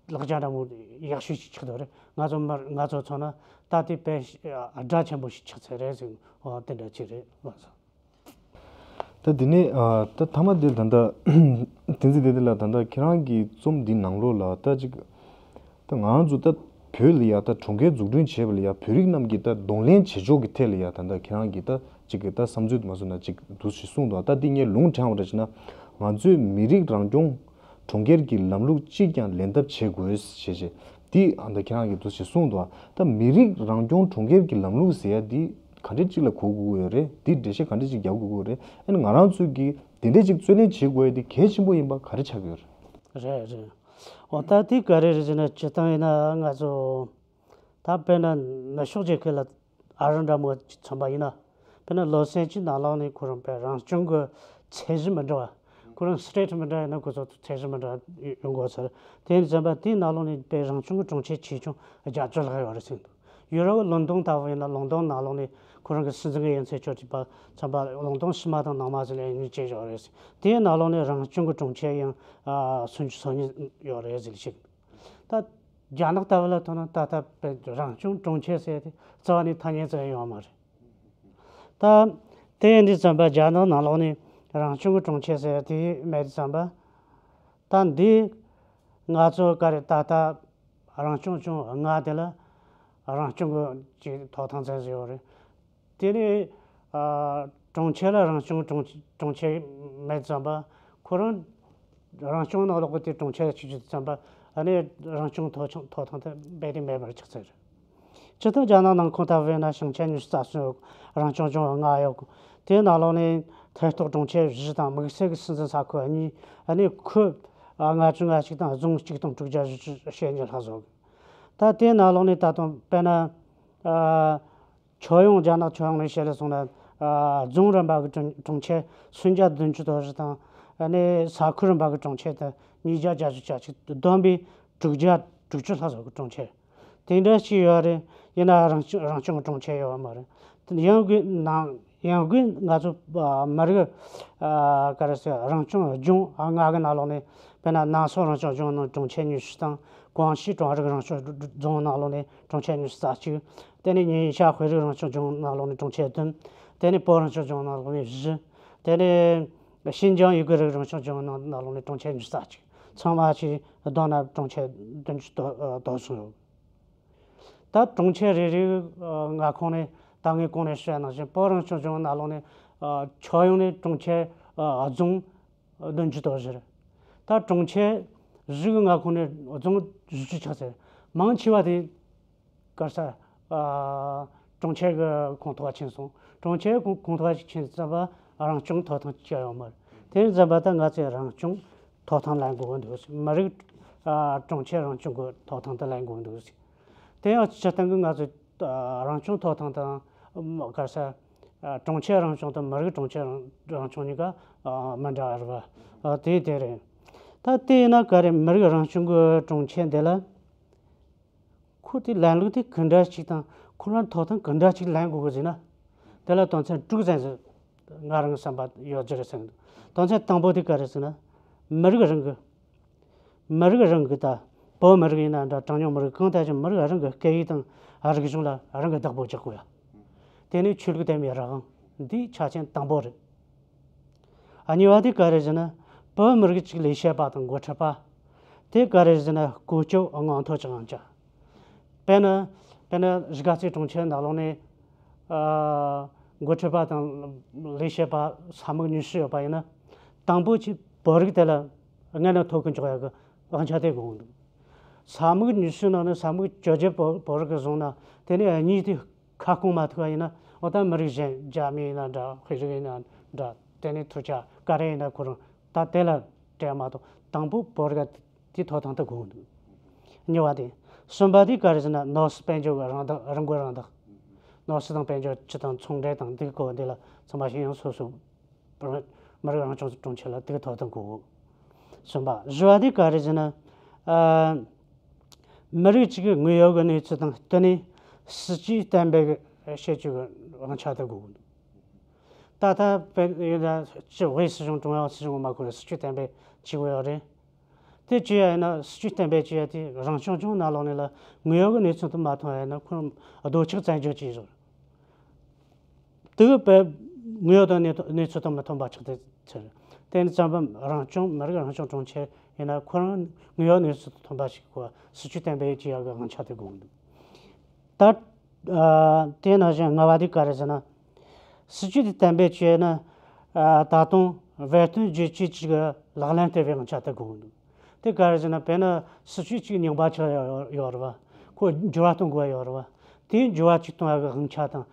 ལག་ཆ་འདྲ་མོ་ཡག་ཤོས་ཤིག་ཆགས་འདུག་རེད། ང་ཚོ་མར་ང་ཚོ་མཚོན་ན་ད་དེ་དཔེ་ཨ་དགྲ་ཆེན་པོ་ཞིག་ཆགས་ཚར་རེད་ཟེར། འོ་དེ་འདྲ་ཅིག་རེད་ལགས་སོ། ད་དེ་ནས་ཨ་ད་ཐ་མ་དེ་ད་ལྟ་བསྟན་འཛིན་བདེ་ལྡན་ལགས། ད་ལྟ་ཁྱེད་རང་གི་རྩོམ་འདི་ནང་ལོགས་ལ་ད་ཅིག་ད་ང་རང་ཚོ་ད་བོད་ལ་ཡ་ད་གྲོང་ཁྱེར་འཛུགས་སྐྲུན་བྱས་པ་ལ་ཡ་བོད་རིགས་རྣམས་ཀྱིས་ད་གདོང་ལེན་བྱེད་ཕྱོགས་ཀྱི་ཐད་ལ་ཡ་ད་ལྟ་ཁྱེད་རང་གིས་ད་ཅིག་གི་ད་བསམ་ཚུལ་མ་བཟོ་ན་ཅིག་འདུག་ཞེས་གསུངས་འདུག་ད་འདི་ངས་ལུང་དྲངས་པ་འདྲ་བྱས་ན། ང་ཚོས་མི་རིགས་རང་སྐྱོང་གྲོང་ཁྱེར་གྱི་ལམ་ལུགས་གཅིག་ཀྱང་ལེན་ཐབས་བྱེད་དགོས་ཞེས་བྱས། འདི་ཨ་ད་ཁྱེད་རང་གིས་འདུག་ཞེས་གསུངས་འདུག་ད་མི་རིགས་རང་སྐྱོང་གྲོང་ཁྱེར་གྱི་ལམ་ལུགས་ཟེར་ཡ་འདི་ག་འདྲ་ཅིག་ལ་གོ་དགོས་ཀྱི་ཡོད་རེད། འདི་འགྲེལ་བཤད་ག་འདྲ་ཅིག་རྒྱག་དགོས་ཀྱི་ཡོད་རེད། ཨ་ནི་ང་རང་ཚོས་ཀྱིས་དེ་འདྲ་ཅིག་རྩོད་ལེན་བྱེད་དགོས་ཡ་འདི་གལ་ཆེན་པོ་ཡིན་པ་ག་རེ་ཆགས་ཀྱི་ཡོད་རེད། རེད་རེད། འོ་ད་འདི་ག་རེ་རེད་ཟེར་ན། སྤྱིར་བཏང་ཡིན་ན་ང་ཚོ་ད་དཔེར་ན་ནུབ་ཕྱོགས་རྒྱལ་ཁབ་ལ་ཨ་རི་འདྲ་མོ་ཅིག་མཚོན་པ་ཡིན་ན། དཔེར་ན་ལོ་སན་ཅི་ནང་ལོགས་ནས་ཁོ་རང་དཔེ་རང་སྐྱོང་གི་ཚད་གཞི་མི་འདྲ་བ། ཁོ་རང་སི་ཊེ་ཊི་མི་འདྲ་ཡིན་ན་ཁོ་ཚོ་ཚད་གཞི་མི་འདྲ་ཡོང་དགོས་ཚར། དེ་ཡིན་ཙམ་པ་དེའི་ནང་ལོགས་ནས་དཔེ་རང་སྐྱོང་གི་གྲོང་ཁྱེར་ཆེ་ཆུང་བརྒྱད་ཅུ་ལྷག་ཡོད་རེད་ཟེར་འདུག་ཡུ་རོབ་ལོན་ཌོན་ལྟ་བུ་ཡིན་ན། ལོན་ཌོན་ནང་ལོགས་ནས་ཁོ་རང་གི་སྲིད་འཛིན་གྱི་ཡོན་ཚད་ཅོག་ཅིག་པ་ཚན་པ་ལོན་ཌོན་ཕྱི་མ་དང་ནང་མ་ཟེར་ལ་གཉིས་ཅན་ཡོད་རེད་ཟེར། དེའི་ནང་ལོགས་ནས་རང་སྐྱོང་གི་གྲོང་ཁྱེར་ཡང་ཨ་སུམ་ཅུ་སོ་གཉིས་ཡོད་རེད་ཟེར་ཞིག་ད་རྒྱ་ནག་ལྟ་བུ་ལ་མཚོན་ན་ད་ལྟ་དཔེ་རང་སྐྱོང་གྲོང་ཁྱེར་ཟེར་དེ་རྩ་བ་ནས་ཐ་སྙད་ཙམ་ཡོད་མ་རེད། ད་དེ་ཡིན་དུས་ཙམ་པ་རྒྱ་ནག་ནང་ལོགས་ནས་རང་སྐྱོང་གི་གྲོང་ཁྱེར་ཟེར་དེ་མེད་དུས་ཙམ་པ། ད་འདི་ང་ཚོ་ག་རེ་ད་ལྟ་རང་སྐྱོང་ལྗོངས་ལྔ་དེ་ལ་རང་སྐྱོང་གི་ཅིག་ཐོབ་ཐང་ཚན་ཟེར་ཡོད་རེད། དེ་ནས་ཨ་གྲོང་ཁྱེར་ལ་རང་སྐྱོང་གྲོང་གྲོང་ཁྱེར་མེད་ཙམ་པ། ཁོ་རང་རང་སྐྱོང་ནང་ལོགས་ཀྱི་དེ་གྲོང་ཁྱེར་ལ་ཆུད་ཆུད་ཙམ་པ། ཨ་ནི་རང་སྐྱོང་ཐོབ་ཆུང་ཐོབ་ཐང་དེ་རྦད་དེ་མེད་པར་ཆགས་ཚར། སྤྱིར་བཏང་རྒྱ་ནག་ནང་ཁོངས་ལྟ་བུ་ཡིན་ན་ཞིང་ཆེན་ཉི་ཤུ་རྩ་གསུམ་ཡོད། རང་སྐྱོང་ལྗོངས་ལྔ་ཡོད། དེའི་ནང་ལོགས་ནས་ཐད་གཏོགས་གྲོང་ཁྱེར་བཞི་དང་དམིགས་བསལ་གྱི་སྲིད་འཛིན་ས་ཁུལ་གཉིས། ཨ་ནི་ཁུལ་ལྔ་བཅུ་ང་གཅིག་དང་རྫོང་གཅིག་སྟོང་དྲུག་བརྒྱ་བཞི་བཅུ་ཞེ་གཉིས་ལྷག་བཟོ་དགོས། ད་དེའི་ནང་ལོགས་ནས་ད་དུང་དཔེར་ན་ཨ། ཁྱོན་ཡོངས་རྒྱ་ནག་ཁྱོན་ཡོངས་ནས་བཤད་ལས་སོང་ན། ཨ་རྫོང་རིམ་པ་གི་གྲོང་གྲོང་ཁྱེར་སུམ་བརྒྱ་བདུན་ཅུ་དོན་བཞི་དང་། ཨ་ནི་ས་ཁུལ་རིམ་པ་གི་གྲོང་ཁྱེར་དེ་ཉིས་བརྒྱ་བརྒྱད་ཅུ་གྱ་གཅིག་བསྡོམས་པས་དྲུག་བརྒྱ་དྲུག་ཅུ་ལྷག་ཙམ་གི་གྲོང་ཁྱེར་དེ་འདྲ་ཞིག་ཡོད་རེད། ཡིན་ན་རང་སྐྱོང་རང་སྐྱོང་གི་གྲོང་ཁྱེར་ཡོད་མ་རེད། ཡང་གི་ནང་ ཡང་སྒོས་ང་ཚོ་ཨ་མི་རིགས་ཨ་ག་རེ་ཟེར་རང་སྐྱོང་ལྗོངས་ཨ་ལྔ་གི་ནང་ལོགས་ནས། དཔེར་ན་ནང་སོག་རང་སྐྱོང་ལྗོངས་ནང་གྲོང་ཁྱེར་ཉི་ཤུ་དང་། ཀོང་ཞི་ཀྲུང་ཧྭ་རིགས་རང་སྐྱོང་རྫོང་ནང་ལོགས་ནས་གྲོང་ཁྱེར་ཉི་ཤུ་རྩ་གཅིག་དེ་ནས་ཉིན་ཞག་ཧུའེ་རིགས་རང་སྐྱོང་ལྗོངས་ནང་ལོགས་ནས་གྲོང་ཁྱེར་བདུན། དེ་ནས་བོད་རང་སྐྱོང་ལྗོངས་ནང་ལོགས་ནས་བཞི། དེ་ནས་ཤིན་ཅང་ཡུ་གུར་རིགས་རང་སྐྱོང་ལྗོངས་ནང་ནང་ལོགས་ནས་གྲོང་ཁྱེར་ཉི་ཤུ་རྩ་གཅིག་ཚང་མ་ཅིག་བསྡོམས་ན་གྲོང་ཁྱེར་བདུན་ཅུ་དོ་དོ་གསུམ་ཡོད། ད་གྲོང་ཁྱེར་རེ་རེའི་ཨ་མངའ་ཁོངས་ནས་ད་ངས་གོང་ནས་ཞུས་པ་ནང་བཞིན་བོད་རང་སྐྱོང་ལྗོངས་ནང་ལོགས་ནས་ཨ་ཕྱོགས་ཡོངས་ནས་གྲོང་ཁྱེར་ཨ་རྫོང་བདུན་ཅུ་དོན་བཞི་རེད། ད་གྲོང་ཁྱེར་བཞི་གི་མངའ་ཁོངས་ནས་རྫོང་བཞི་བཅུ་ཆགས་ཚེ། མང་ཆེ་བ་དེ་ག་རེ་ཟེར་ཨ་གྲོང་ཁྱེར་གྱི་ཁོངས་གཏོགས་ཕྱིན་སོང་། གྲོང་ཁྱེར་ཁོངས་གཏོགས་ཕྱིན་ཙམ་པ་རང་སྐྱོང་ཐོབ་ཐང་ཅི་ཡང་ཡོད་མ་རེད། དེ་ཙམ་པ་ད་ང་ཚོས་རང་སྐྱོང་ཐོབ་ཐང་ལེན་དགོས་ཀྱི་འདུག་མི་རིགས་ཨ་གྲོང་ཁྱེར་རང་སྐྱོང་གི་ཐོབ་ཐང་དེ་ལེན་དགོས་ཀྱི་འདུག་དེ་ཡང་སྤྱིར་བཏང་གི་ང་ཚོས་ཨ་རང་སྐྱོང་ཐོབ་ཐང་དང་། ཨ་ག་རེ་ཟེར་ཨ་གྲོང་ཁྱེར་རང་སྐྱོང་དང་མི་རིགས་གྲོང་ཁྱེར་རང་རང་སྐྱོང་གཉིས་ཀ་ཨ་མི་འདྲ་བ་རེད་པ། ཨ་དེ་དེ་རེད། ད་དེ་ཡིན་ན་ག་རེ་མི་རིགས་རང་སྐྱོང་གི་གྲོང་ཁྱེར་འདི་ལ་ཁོ་དེ་ལམ་ལུགས་དེ་ག་འདྲ་ཞིག་དང་ཁོ་རང་ཐོབ་ཐང་ག་འདྲ་ཞིག་ལེན་དགོས་ཀྱི་ཟེར་ན། དེ་ལ་དོན་ཚན་དྲུག་ཙམ་ཞིག་ང་རང་བསམ་པ་ཡོད་རྒྱུ་རེད་བསམ་གྱི་འདུག་དོན་ཚན་དང་པོ་དེ་ག་རེ་ཟེར་ན། མི་རིགས་རང་གི་མི་རིགས་རང་གི་ད་བོད་མི་རིགས་ཡིན་ན་འདྲ། གྲངས་ཉུང་མི་རིགས་གང་ལྟར་ཀྱང་མི་རིགས་རང་གི་སྐད་ཡིག་དང་རིག་གཞུང་ལ་རང་གི་བདག་པོ་རྒྱག་དགོས་ཡ། དེ་ནས་ཆོས་ལུགས་དད་མོས་རང་དབང་འདི་ཆ་རྐྱེན་དང་པོ་རེད། ཨ་གཉིས་པ་དེ་ག་རེ་ཟེར་ན། བོད་མི་རིགས་གཅིག་ལས་བྱེད་པ་དང་འགོ་ཁྲིད་པ། དེ་ག་རེ་ཟེར་ན་ཀུན་སྤྱོད་མངོན་མཐོ་ཅིག་ཡང་བྱ། དཔེར་ན། དཔེར་ན་གཞིས་ཀ་རྩེ་གྲོང་ཁྱེར་ནང་ལོགས་ནས་ཨ་འགོ་ཁྲིད་པ་དང་ལས་བྱེད་པ་ས་མིག་ཉི་ཤུ་ཡོད་པ་ཡིན་ན། དང་པོ་ཅིག་བོད་རིགས་དེ་ལ་སྔོན་ལ་ཐོབ་གི་འཇོག་ཡག་གི་དབང་ཆ་དེ་དགོས་འདུག་ས་མིག་ཉི་ཤུ་ནང་ནས་ས་མིག་བཅོ་བརྒྱད་བོད་བོད་རིགས་ཀྱིས་བཟུང་ན། དེ་ནས་གཉིས་དེ་ཁ་སྐོང་མ་ཐུབ་པ་ཡིན་ན། འོ་ད་མི་རིགས་གཞན་རྒྱ་མི་ཡིན་ན་འདྲ། ཧུའེ་རིགས་ཡིན་ན་འདྲ། དེ་ནས་ཐུར་ཅག་ག་རེ་ཡིན་ན་ཁོ་རང་ད་དེ་ལ་སྤྲད་མ་གཏོགས། དང་པོ་བོད་རིགས་དེ་ཐོབ་ཐང་དེ་དགོས་འདུག་གཉིས་པ་དེ། གསུམ་པ་དེ་ག་རེ་ཟེར་ན། ནོར་སྲིད་དཔལ་འབྱོར་གྱི་རང་བདག་རང་མགོ་རང་བདག་ནོར་སྲིད་དང་དཔལ་འབྱོར་སྤྱི་དང་ཚོང་འབྲེལ་དང་འདི་སྐོར་འདི་ལ་ཚང་མ་ཞིག་ཡང་སོ་སོ་མི་རིགས་རང་སྐྱོང་གྲོང་ཁྱེར་ལ་དེ་ག་ཐོབ་ཐང་དགོས། གསུམ་པ། བཞི་བ་དེ་ག་རེ་ཟེར་ན། ཨ་མི་རིགས་གཅིག་གི་དངོས་ཡོད་ཀྱི་གནས་ཚུལ་དང་བསྟུན་ནས་སྲིད་ཇུས་གཏན་འབེབས་བྱེད་རྒྱུ་གི་དབང་ཆ་དེ་དགོས། ད་ལྟ་བོད་ཡིན་ན་སྤྱི་བོད་སྲིད་གཞུང་། ཀྲུང་དབྱང་སྲིད་གཞུང་མ་གོ་རེ་སྲིད་ཇུས་གཏན་འབེབས་བྱེད་དགོས་ཡོད་རེད། དེ་བྱེད་ཡ་ཡིན་ན། སྲིད་ཇུས་གཏན་འབེབས་བྱེད་ཡ་དེ་རང་སྐྱོང་ལྗོངས་ནང་ལོགས་ནས་ལ་དངོས་ཡོད་ཀྱི་གནས་ཚུལ་དུ་མ་མཐུན་པ་ཡིན་ན། ཁོ་རང་རྡོ་ཆག་བཙན་བྱོལ་བྱས་བཟོ། དེ་གི་བས་དངོས་ཡོད་དང་གནས་ཐོ་གནས་ཚུལ་དང་མི་མཐུན་པ་ཆགས་ཏེ་ཚར། དེ་ནི་ཙམ་པ་རང་སྐྱོང་། མི་རིགས་རང་སྐྱོང་གྲོང་ཁྱེར་ཡིན་ན་ཁོ་རང་དངོས་ཡོད་གནས་ཚུལ་དང་མཐུན་པ་ཞིག་གི་སྲིད་ཇུས་གཏན་འབེབས་བྱེད་ཡ་གི་དབང་ཆ་དེ་དགོས་འདུག་ད་ཨ་དེ་ནང་བཞིན་ལྔ་པ་དེ་ག་རེ་ཟེར་ན། སྲིད་ཇུས་དེ་གཏན་འབེབས་བྱས་ན། ཨ་ད་དུང་བར་སྟོན་རྒྱུ་ཆ་ཅིག་གི་ལག་ལེན་བསྟར་བའི་དབང་ཆ་དེ་དགོས་འདུག་དེ་ག་རེ་ཟེར་ན། དཔེར་ན་སྲིད་ཇུས་གཅིག་རྙིང་པ་ཆགས་ཡོད་ཡོད་རེད་པ། ཁོ་འགྱུར་བ་གཏོང་དགོས་ཡོད་རེད་པ། དེའི་འགྱུར་བ་ཅིག་གཏོང་ཡག་གི་དབང་ཆ་དང་།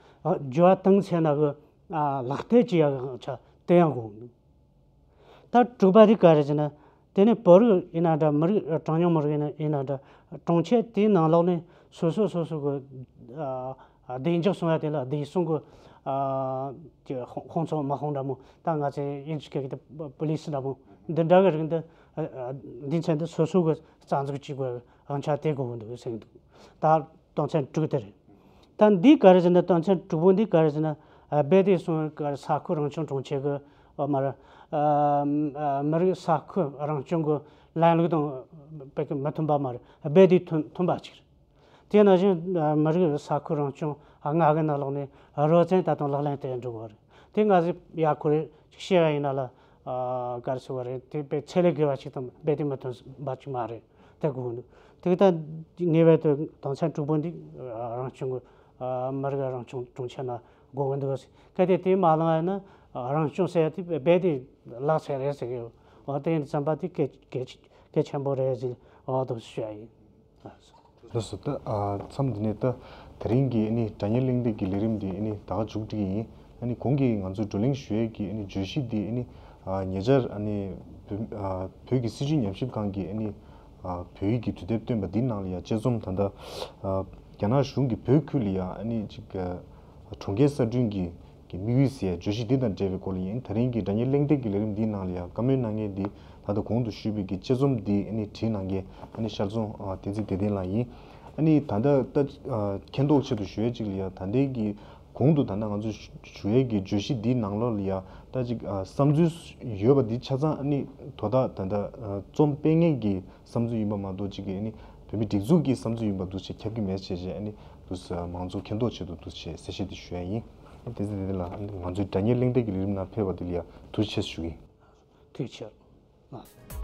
འགྱུར་བ་བཏང་ཚར་ན་གི་ཨ་ལག་བསྟར་བྱེད་ཡག་གི་དབང་ཆ་དེ་ཡང་དགོས་འདུག་ད་དྲུག་པ་དེ་ག་རེ་ཟེར་ན། དེ་ནི་བོད་རིགས་ཡིན་ན་འདྲ། མི་རིགས་གྲངས་ཉུང་མི་རིགས་ཡིན་ན་ཡིན་ན་འདྲ། གྲོང་ཁྱེར་དེའི་ནང་ལོགས་ནས་སོ་སོ་སོ་སོ་གི་ཨ་བདེ་འཇགས་སྲུང་ཡ་དེ་ལ་བདེ་སྲུང་གི་ཨ་དེ་དཔུང་དཔུང་ཚོགས་དམག་དཔུང་འདྲ་མོ། ད་ང་ཚོའི་དབྱིན་ཇི་སྐད་ཀྱི་དེ་པོ་ལི་སི་འདྲ་མོ། འདི་འདྲ་གི་རིགས་འདི་ཨ་ཨ་སྡེ་ཚན་འདི་སོ་སོ་གི་རྩ་འཛུགས་བྱེད་དགོས་དབང་ཆ་དེ་དགོས་འདུག་ཟེར་གྱི་འདུག་ད་དོན་ཚན་དྲུག་དེ་རེད། ད་འདི་ག་རེ་ཟེར་ན། དོན་ཚན་དྲུག་པོ་འདི་ག་རེ་ཟེར་ན། ཨ་རྦད་དེ་སོང་ག་ས་ཁུལ་རང་སྐྱོང་གྲོང་ཁྱེར་གི་ཨ་མ་ར་ཨ་མི་རིགས་ས་ཁུལ་རང་སྐྱོང་གི་ལམ་ལུགས་དང་དཔེ་གི་མི་མཐུན་པ་མ་རེད། རྦད་དེ་མཐུན་མཐུན་པ་ཅིག་རེད། དེ་ནང་བཞིན་ཨ་མི་རིགས་ས་ཁུལ་རང་སྐྱོང་ཨ་ལྔ་གི་ནང་ལོགས་ནས་རོལ་རྩེད་ད་དུང་ལག་ལེན་བསྟར་འགྲོ་གི་རེད། དེ་ང་ཚོས་ཡ་ཁོ་རེ་ཤེས་པ་ཡིན་ན་ལ། ཨ་ག་རེ་ཟེར་བ་རེད། དེ་དཔེ་ཚད་ལས་བརྒལ་བ་ཞིག་དང་རྦད་དེ་མི་མཐུན་པ་ཅིག་མ་རེད། དེ་དགོས་འདུག་དེ་ལྟར་ངེས་པར་དུ་དོན་ཚན་དྲུག་པོ་འདི་རང་སྐྱོང་གི་མི་རིགས་རང་སྐྱོང་གྲོང་ཁྱེར་ནང་དགོས་ཀྱི་འདུག་གལ་ཏེ་དེ་མ་བླངས་ན་རང་སྐྱོང་ཟེར་ཡ་དེ་རྦད་དེ་ལག་ཆད་རེད་ཟེར་གི་ཡོད། འོ་དེ་ཡིན་ཙམ་པ་དེ་གལ་གལ་གལ་ཆེན་པོ་རེད་ཟེར་འོ་དེ་ཞུ་ཡ་ཡིན། ལགས་སོ། ད་ཨ་མཚམས་འདི་ནས་ད་དེ་རིང་གི་ཨ་ནི་དྲ་བརྙན་གླེང་སྟེགས་ཀྱི་ལས་རིམ་འདི་ཨ་ནི་ད་ག་མཇུག་སྒྲིལ་གྱི་ཡིན། ཨ་ནི་གོང་གི་ང་ཚོ་བགྲོ་གླེང་ཞུ་ཡས་ཀྱི་ཨ་ནི་བརྗོད་གཞི་འདི་ཨ་ནི་ཨ་ཉེ་ཆར་ཨ་ནི་བོད་ཨ་བོད་ཀྱི་སྲིད་བྱུས་ཉམས་ཞིབ་ཁང་གི་ཨ་ནི་ཨ་བོད་ཡིག་གི་དུས་དེབ་བཏོན་པ་འདིའི་ནང་ལ་ཡང་དཔྱད་རྩོམ་ད་ལྟ་ཨ་རྒྱ་ནག་གཞུང་གིས་བོད་ཁུལ་ལ་ཡང་ཨ་ནི་ཅིག་ཨ་གྲོང་ཁྱེར་གསར་སྐྲུན་གྱི་གི་དམིགས་ཡུལ་ཟེར་བརྗོད་གཞི་འདི་དང་འབྲེལ་བའི་སྐོར་ལ་ཡིན། དེ་རིང་གི་དྲ་བརྙན་གླེང་སྟེགས་ཀྱི་ལས་རིམ་འདིའི་ནང་ལ་ཡང་བཀའ་མོལ་གནང་མཁན་འདི་ད་ལྟ་གོང་དུ་ཞུས་པའི་གི་དཔྱད་རྩོམ་འདི་ཨ་ནི་བྲིས་གནང་མཁན་ཨ་ནི་ཤར་རྫོང་ཨ་བསྟན་འཛིན་བདེ་ལྡན་ལགས་ཡིན། ཨ་ནི་ད་ལྟ་ད་ཨ་མཁྱེན་རྟོགས་ཆེད་དུ་ཞུ་ཡས་གཅིག་ལ་ཡང་ད་ལྟའི་གི་ གོང་དུ་ད་ལྟ་ང་ཚོས་ཞུ་ཡས་ཀྱི་བརྗོད་གཞི་འདིའི་ནང་ལོགས་ལ་ཡ་ད་ཅིག་ཨ་བསམ་ཚུལ་ཡོད་པ་འདི་ཆ་ཚང་ཨ་ནི་དོ་བདག་ད་ལྟ་ཨ་རྩོམ་སྤེལ་མཁན་གྱི་བསམ་ཚུལ་ཡིན་པ་མ་གཏོགས་ཅིག་གི་ཨ་ནི་བོད་མི་སྒྲིག་འཛུགས་ཀྱི་བསམ་ཚུལ་ཡིན་པ་འདུག་ཅེས་ཁྱབ་ཀྱི་མེད་ཅེས་བྱས་ཨ་ནི་འདུག་ཟེར་མང་གཙོ་མཁྱེན་རྟོགས་ཆེད་དུ་འདུག་ཅེས་གསལ་བཤད་འདི་ཞུ་ཡ་ཡིན། དེ་ཚེ་དེ་ལ་ང་ཚོའི་དྲ་བརྙན་གླེང་སྟེགས་ཀྱི་ལས་རིམ་ནང་ཕེབས་པ་འདི་ལ་ཡ་ཐུགས་རྗེ་ཆེ་ཞུ་གི་ཡིན། ཐུགས་རྗེ་ཆེ།